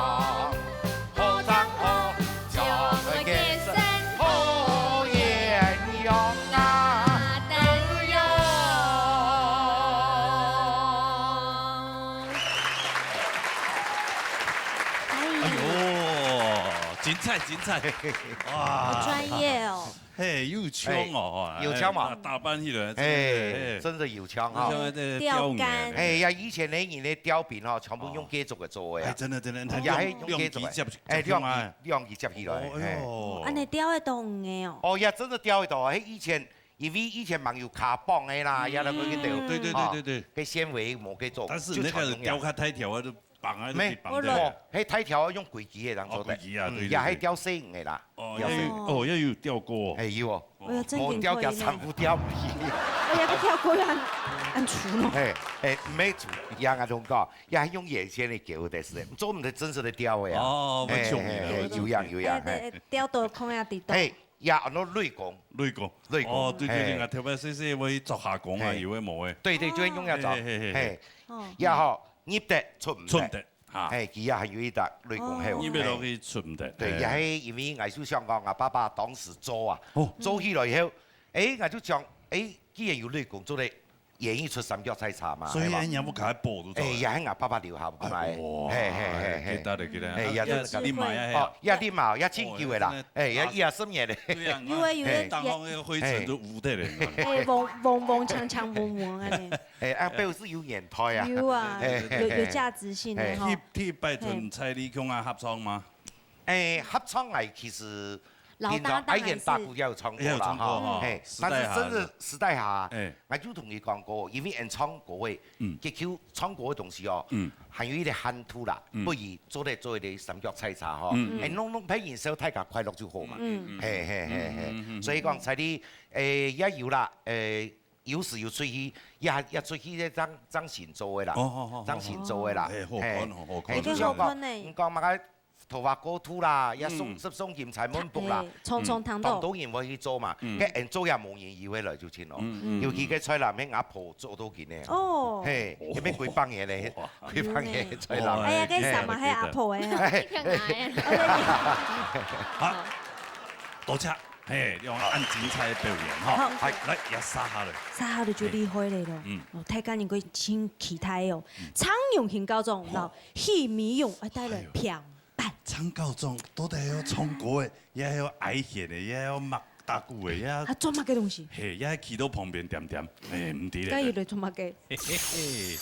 好正好，將來結成好鴛鴦啊！對呀。哎喲，精彩，精彩！哇，好專業哦。 嘿，有腔哦，哎，有腔嘛。哎，打扮起來，真的，哎，哎。真的有腔哈。像那個刁工。刁工。哎呀，以前的人的刁民哈，全部用這種个做的呀。哎，真的，真的，他兩，也還用這種个。兩支接，哎，接起來。兩支，兩支接起來，哦，哎。哎喲。哦，恁樣刁會當遠哦。哦呀，真的刁會到，嘿，以前，因為以前還有卡棒的啦，嗯，也那個去刁，嗯，對，對，對，哈，對，對。該纖維無該做，但是那個就傳統呀。刁較大條啊，就 綁啊，就可以綁的。無，該大條用規支个人做得。哦，規支啊，嗯，對，對，對。也還刁細个啦。哦，刁細。也有，哦，也有刁過哦。哎，有哦。哎呀，真無刁，驚過呢。佢全部刁皮。哎呀，佢刁過恁，恁粗哦。哎，哎，毋係粗，也恁樣講，也還用眼線个狗的是，做毋得真實个刁个啊。哦，哎，蠻聰明的，哎，哎，蠻聰明。有影，有影，哎，哎，哎，哎，刁到空下地洞。哎，也安到雷公。雷公。雷公。哦，對，對，對，嘿。啊，特別細細會做下工啊，嘿。有个無个。對，對，就會用這種。嘿，嘿，嘿，嘿。嘿。哦。也好， 入得出毋得。出毋得，哈。嘿，佢也還有一隻雷公後。哦。入得落去出毋得。對，嘿。也係因為𠊎就想講，𠊎爸爸當時做啊，哦。做起來以後，誒，𠊎就想，誒，既然有雷公做得演繹出三腳採茶嘛，所以係嘛？人家不敢報都做得。誒，也係𠊎爸爸留下來。哎，哇，嘿，嘿，嘿，嘿。哎，記得了，記得了。哎，也是，也是你買啊，哦，也你買，也真久的啦。哦，真的。哎，也，也十年了。對啊，有啊，有啊，嘿。當中那個灰塵都污掉了。哎，黃，黃黃強強黃黃啊，嘿。 哎，啊，表示有年代啊。有啊，嘿，嘿，有，有價值性的吼。嘿。去，去拜託蔡李強啊合唱嗎？哎，合唱𠊎其實老搭檔平常愛演大鼓也有唱過啦，也有唱過哈。哈，嘿，時代下，但是真的時代下，哎。𠊎就同你講過，因為演唱歌的，嗯。結構唱歌的東西哦，嗯。還有一個限度啦，嗯。不宜做得做一個三腳採茶吼。嗯。哎，弄，弄別人笑，大家快樂就好嘛。嗯。嘿，嘿，嘿，嘿。嗯，嗯，嗯，嗯。所以講，在你，哎，也有啦，哎， 有時有出去，也，也出去該張，張信做个啦，哦，哦，哦，張信做个啦，哦，哦，嘿，好看哦，嘿，好看。嘿，就像講，好看呢。你講麼个桃花過渡啦，也送，嗯。送金釵滿屋啦，嘿，常常聽到。嗯，當多人會去做嘛，嗯。該恁做也無人以為來就親哦。嗯，嗯。尤其該蔡瀾，該阿婆做到今呢。哦。嘿，哦。該邊幾百年嘞，哇。幾百年个蔡瀾。有呢。哎呀，該啥嘛，嘿。該阿婆个啊。嘿。好，多謝。 嘿，你看恁精彩个表演吼。好。哎，來，也煞下來。煞下來就厲害了咯。嗯。哦，大家應該真期待哦。嗯。蔡榮興校長，好。然後許美容，哎，帶來，哎喲。平板。蔡校長到底愛唱歌个，也愛挨弦个，也愛摸打鼓个，也，啊，做麼个東西？嘿，也企到旁邊恬恬，哎，毋知咧。該又來做麼个？ 嘿嘿嘿。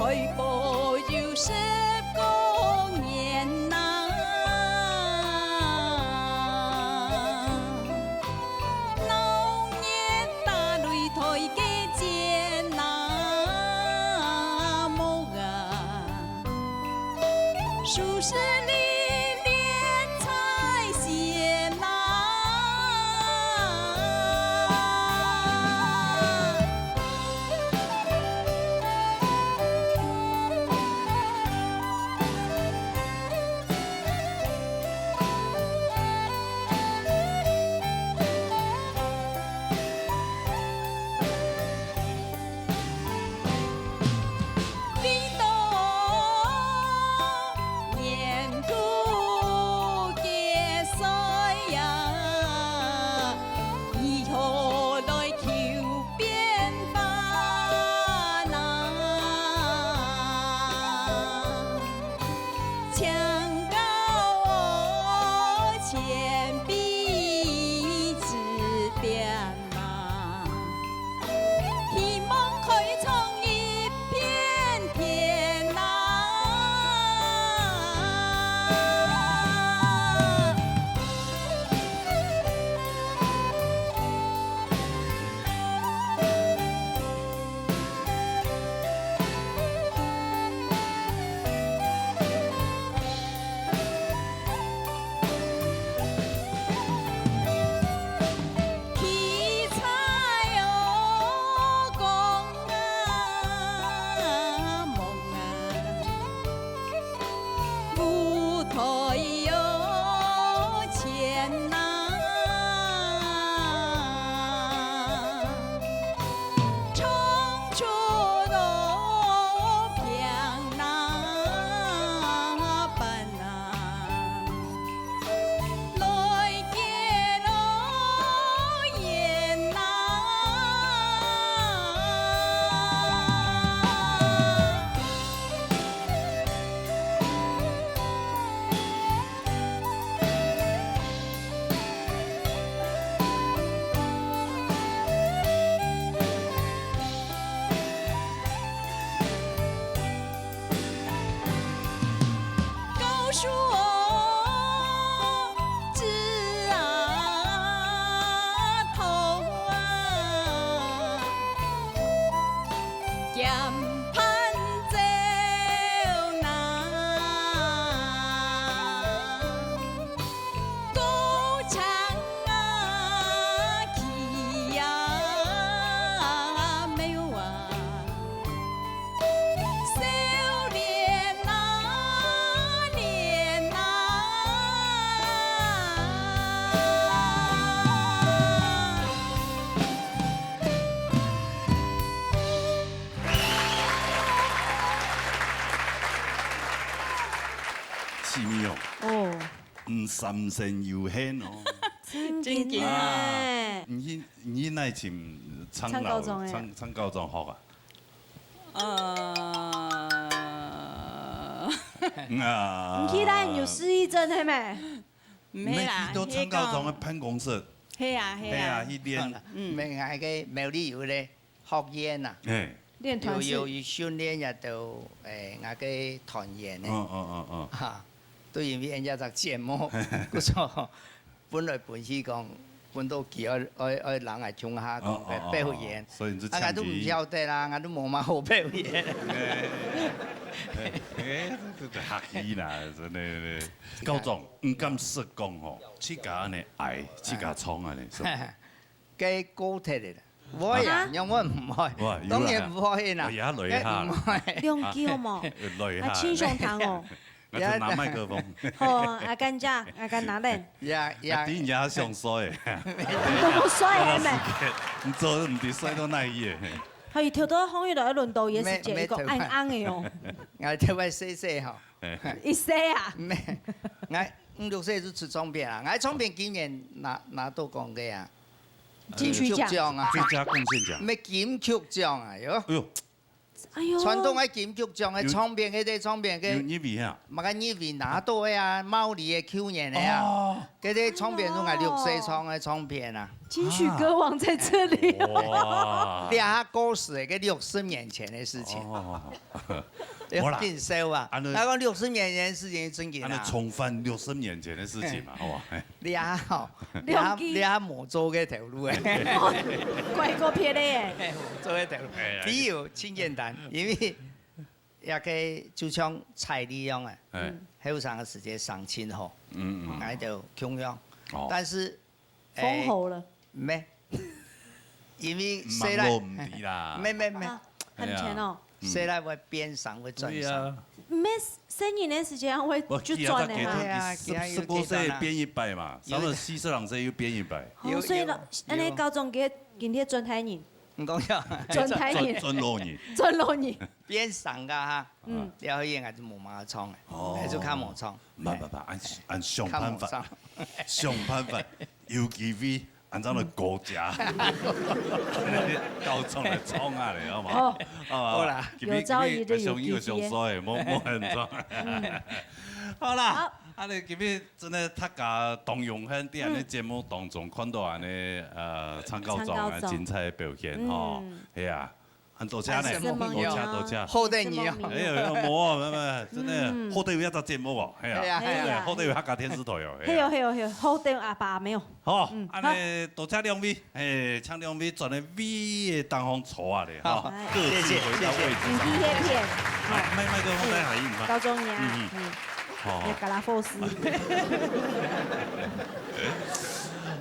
來過有十個年吶，鬧熱打擂台个戰吶，無啊，數十里連在線吶。 為到年度个歲呀，如何來求變化吶？請教我前輩指點啊。 希望開創一片天啊。奇妙，哦，嗯，三生有幸哦。真經啊！你去，你去哪尋唱老，唱高中个？唱，唱高中學啊？呃，啊，你去哪有失憶症个咩？毋係啦，你去到唱高中个辦公室，係啊，係啊，係啊，去練。嗯，毋係，該个苗栗有个 學院啊，嘿，練團式。有，有訓練也都，誒，𠊎个團員呢。嗯，嗯，嗯，嗯。哈，都因為人家在節目，故所本來本是講，本都佢愛，愛，愛人來共下講个表演。哦，哦，哦，哦，所以你就啊，𠊎都毋曉得啦，𠊎都無麼好表演。哎，哎，哎，這，這，這客氣啦，真的，真的。高中，毋敢實講吼，自家恁呢矮，自家衝恁呢，是吧？ 該高忒个啦。毋會啊，啊？仰會毋會？哇，有啦。當然毋會啦。哦，也累下啦。該毋會。兩句好無？累下。啊，清爽談哦。𠊎就拿麥克風。好，啊，跟住，啊，跟拿等。呀，呀。啊，頂人家上衰。你都無衰係咩？你做毋知衰到哪去个。還有頭到風雨來輪到也是這一個沒，沒，暗暗个哦。𠊎特別細細吼。哎。一歲啊？沒，𠊎五六歲就出唱片啊，𠊎唱片今年拿，拿到講个啊。 金曲獎。金曲獎啊。最佳貢獻獎。乜金曲獎啊，喲。哎喲。哎喲。傳統个金曲獎个唱片，該个唱片个，有入圍啊？麼个入圍拿到个啊，毛利个舊年个啊。哦。該个唱片係𠊎六歲唱个唱片啊。金曲歌王在這裡。哇！這下歌詞个六十年前的事情。哦，哎喲，無啦，緊笑啊！恁呢，那個六十年前的事情真緊啊！恁呢重返六十年前的事情嘛，好吧？哎。這下吼，這下，兩支。這下無做个頭路哎。哦，怪過別个耶。嘿，無做个頭路，哎呀。理由真簡單，因為 也个就像彩禮樣啊，哎。後生个時節相親吼，嗯，嗯。𠊎就共樣。哦。但是，封侯了。哎，無，因為細倈，網路毋知啦。無，無，無。啊，很甜哦。哎呀。嗯。細倈會變瘦，會轉瘦。對啊。毋係細人个時節會就轉个嘛。無，佢啊，十，十五歲變一擺嘛，有。差不多四十零歲又變一擺。哦，有，所以老，有，恁呢有。高中佢今天轉大人。 你講呀？轉大人。轉，轉老人。轉老人。變瘦个哈，嗯。了後應該就無麼个唱了，哦。還是較無唱。毋，毋，毋，恁，恁想辦法，較無唱。想辦法，有機會，恁樣來高價，高唱來唱下咧，好無？好。好無？好啦。今日，有朝一日有機會。今日上，有上手个，無，無很唱。嗯。好啦。好。 啊，你今日真个大家當榮幸，在恁呢節目當中看到恁呢，呃，唱高中个精彩表現吼。嗯。係啊，恁多謝呢，多謝，多謝。好得你哦。哎喲，無啊，無啊，無啊，真个，嗯。好得有這隻節目哦，係啊，係啊，係啊。真个，好得有客家電視台哦，係啊。係哦，係哦，係哦，好得有阿爸阿姆哦。好，嗯，恁呢，好。多謝兩位，哎，請兩位轉來位个當中坐下咧，吼，好，各自回到位置上。謝謝，謝謝。你第一片，來，好。麥，麥克風帶下去，你看。高中呀，嗯，嗯。嗯。 好。要嘎啦佛斯。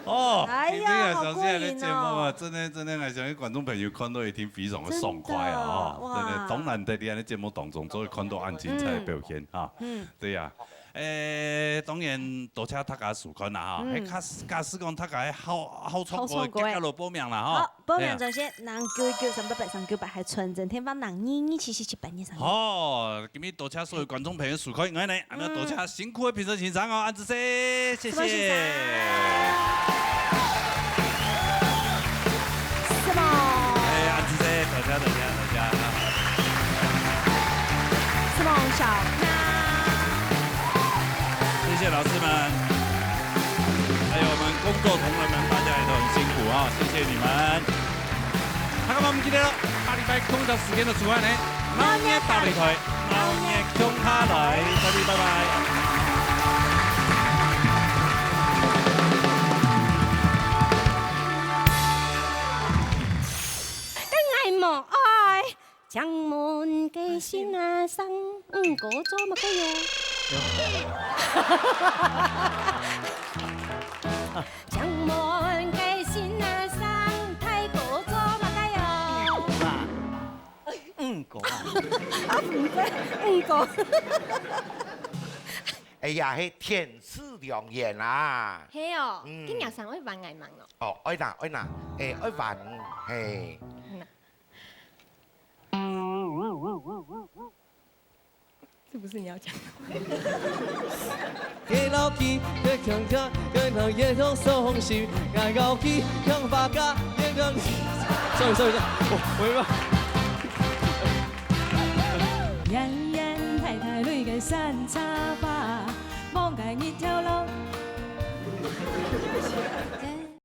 哦，哎呀，今天啊，好過癮哦。相信這个節目啊，真的，真的，我相信觀眾朋友看到一定非常的爽快啊，真的，哦，哇。真的，當難得在恁呢節目當中，做得看到恁精彩的表現哈。嗯。嗯。對呀。誒，當然，多謝大家收看啦哈。嗯。誒，假使，假使講大家好，好唱歌，好唱歌誒。加加來報名啦哈。好。 報名專線，哎呀。零九九三八八三九八，還有傳真電話，零二二七四七八二三。好，今日多謝所有觀眾朋友收看，𠊎呢，恁樣多謝辛苦的評審先生哦，恁仔細，謝謝。辛苦先生。是嗎？哎，恁仔細，多謝，多謝，多謝。是嗎，小娜？謝謝老師們。 還有我們工作同仁們，大家也都很辛苦啊，謝謝你們。大家毋記得咯，下禮拜同一時間就出現呢，鬧熱大擂台，鬧熱共下來，再見，拜拜。跟𠊎無愛。 將門个新啊生，嗯，哥做麼个喲？將門个新啊生，大哥做麼个喲？嗯，哥啊。啊，毋對，嗯，哥。哎呀，係天賜良緣啊。係哦，嗯。今日上會還𠊎吂哦。哦，愛拿，愛拿，誒，愛還，嘿。嗯啊。 是不是你要講？Sorry，sorry，sorry，我，我沒辦法。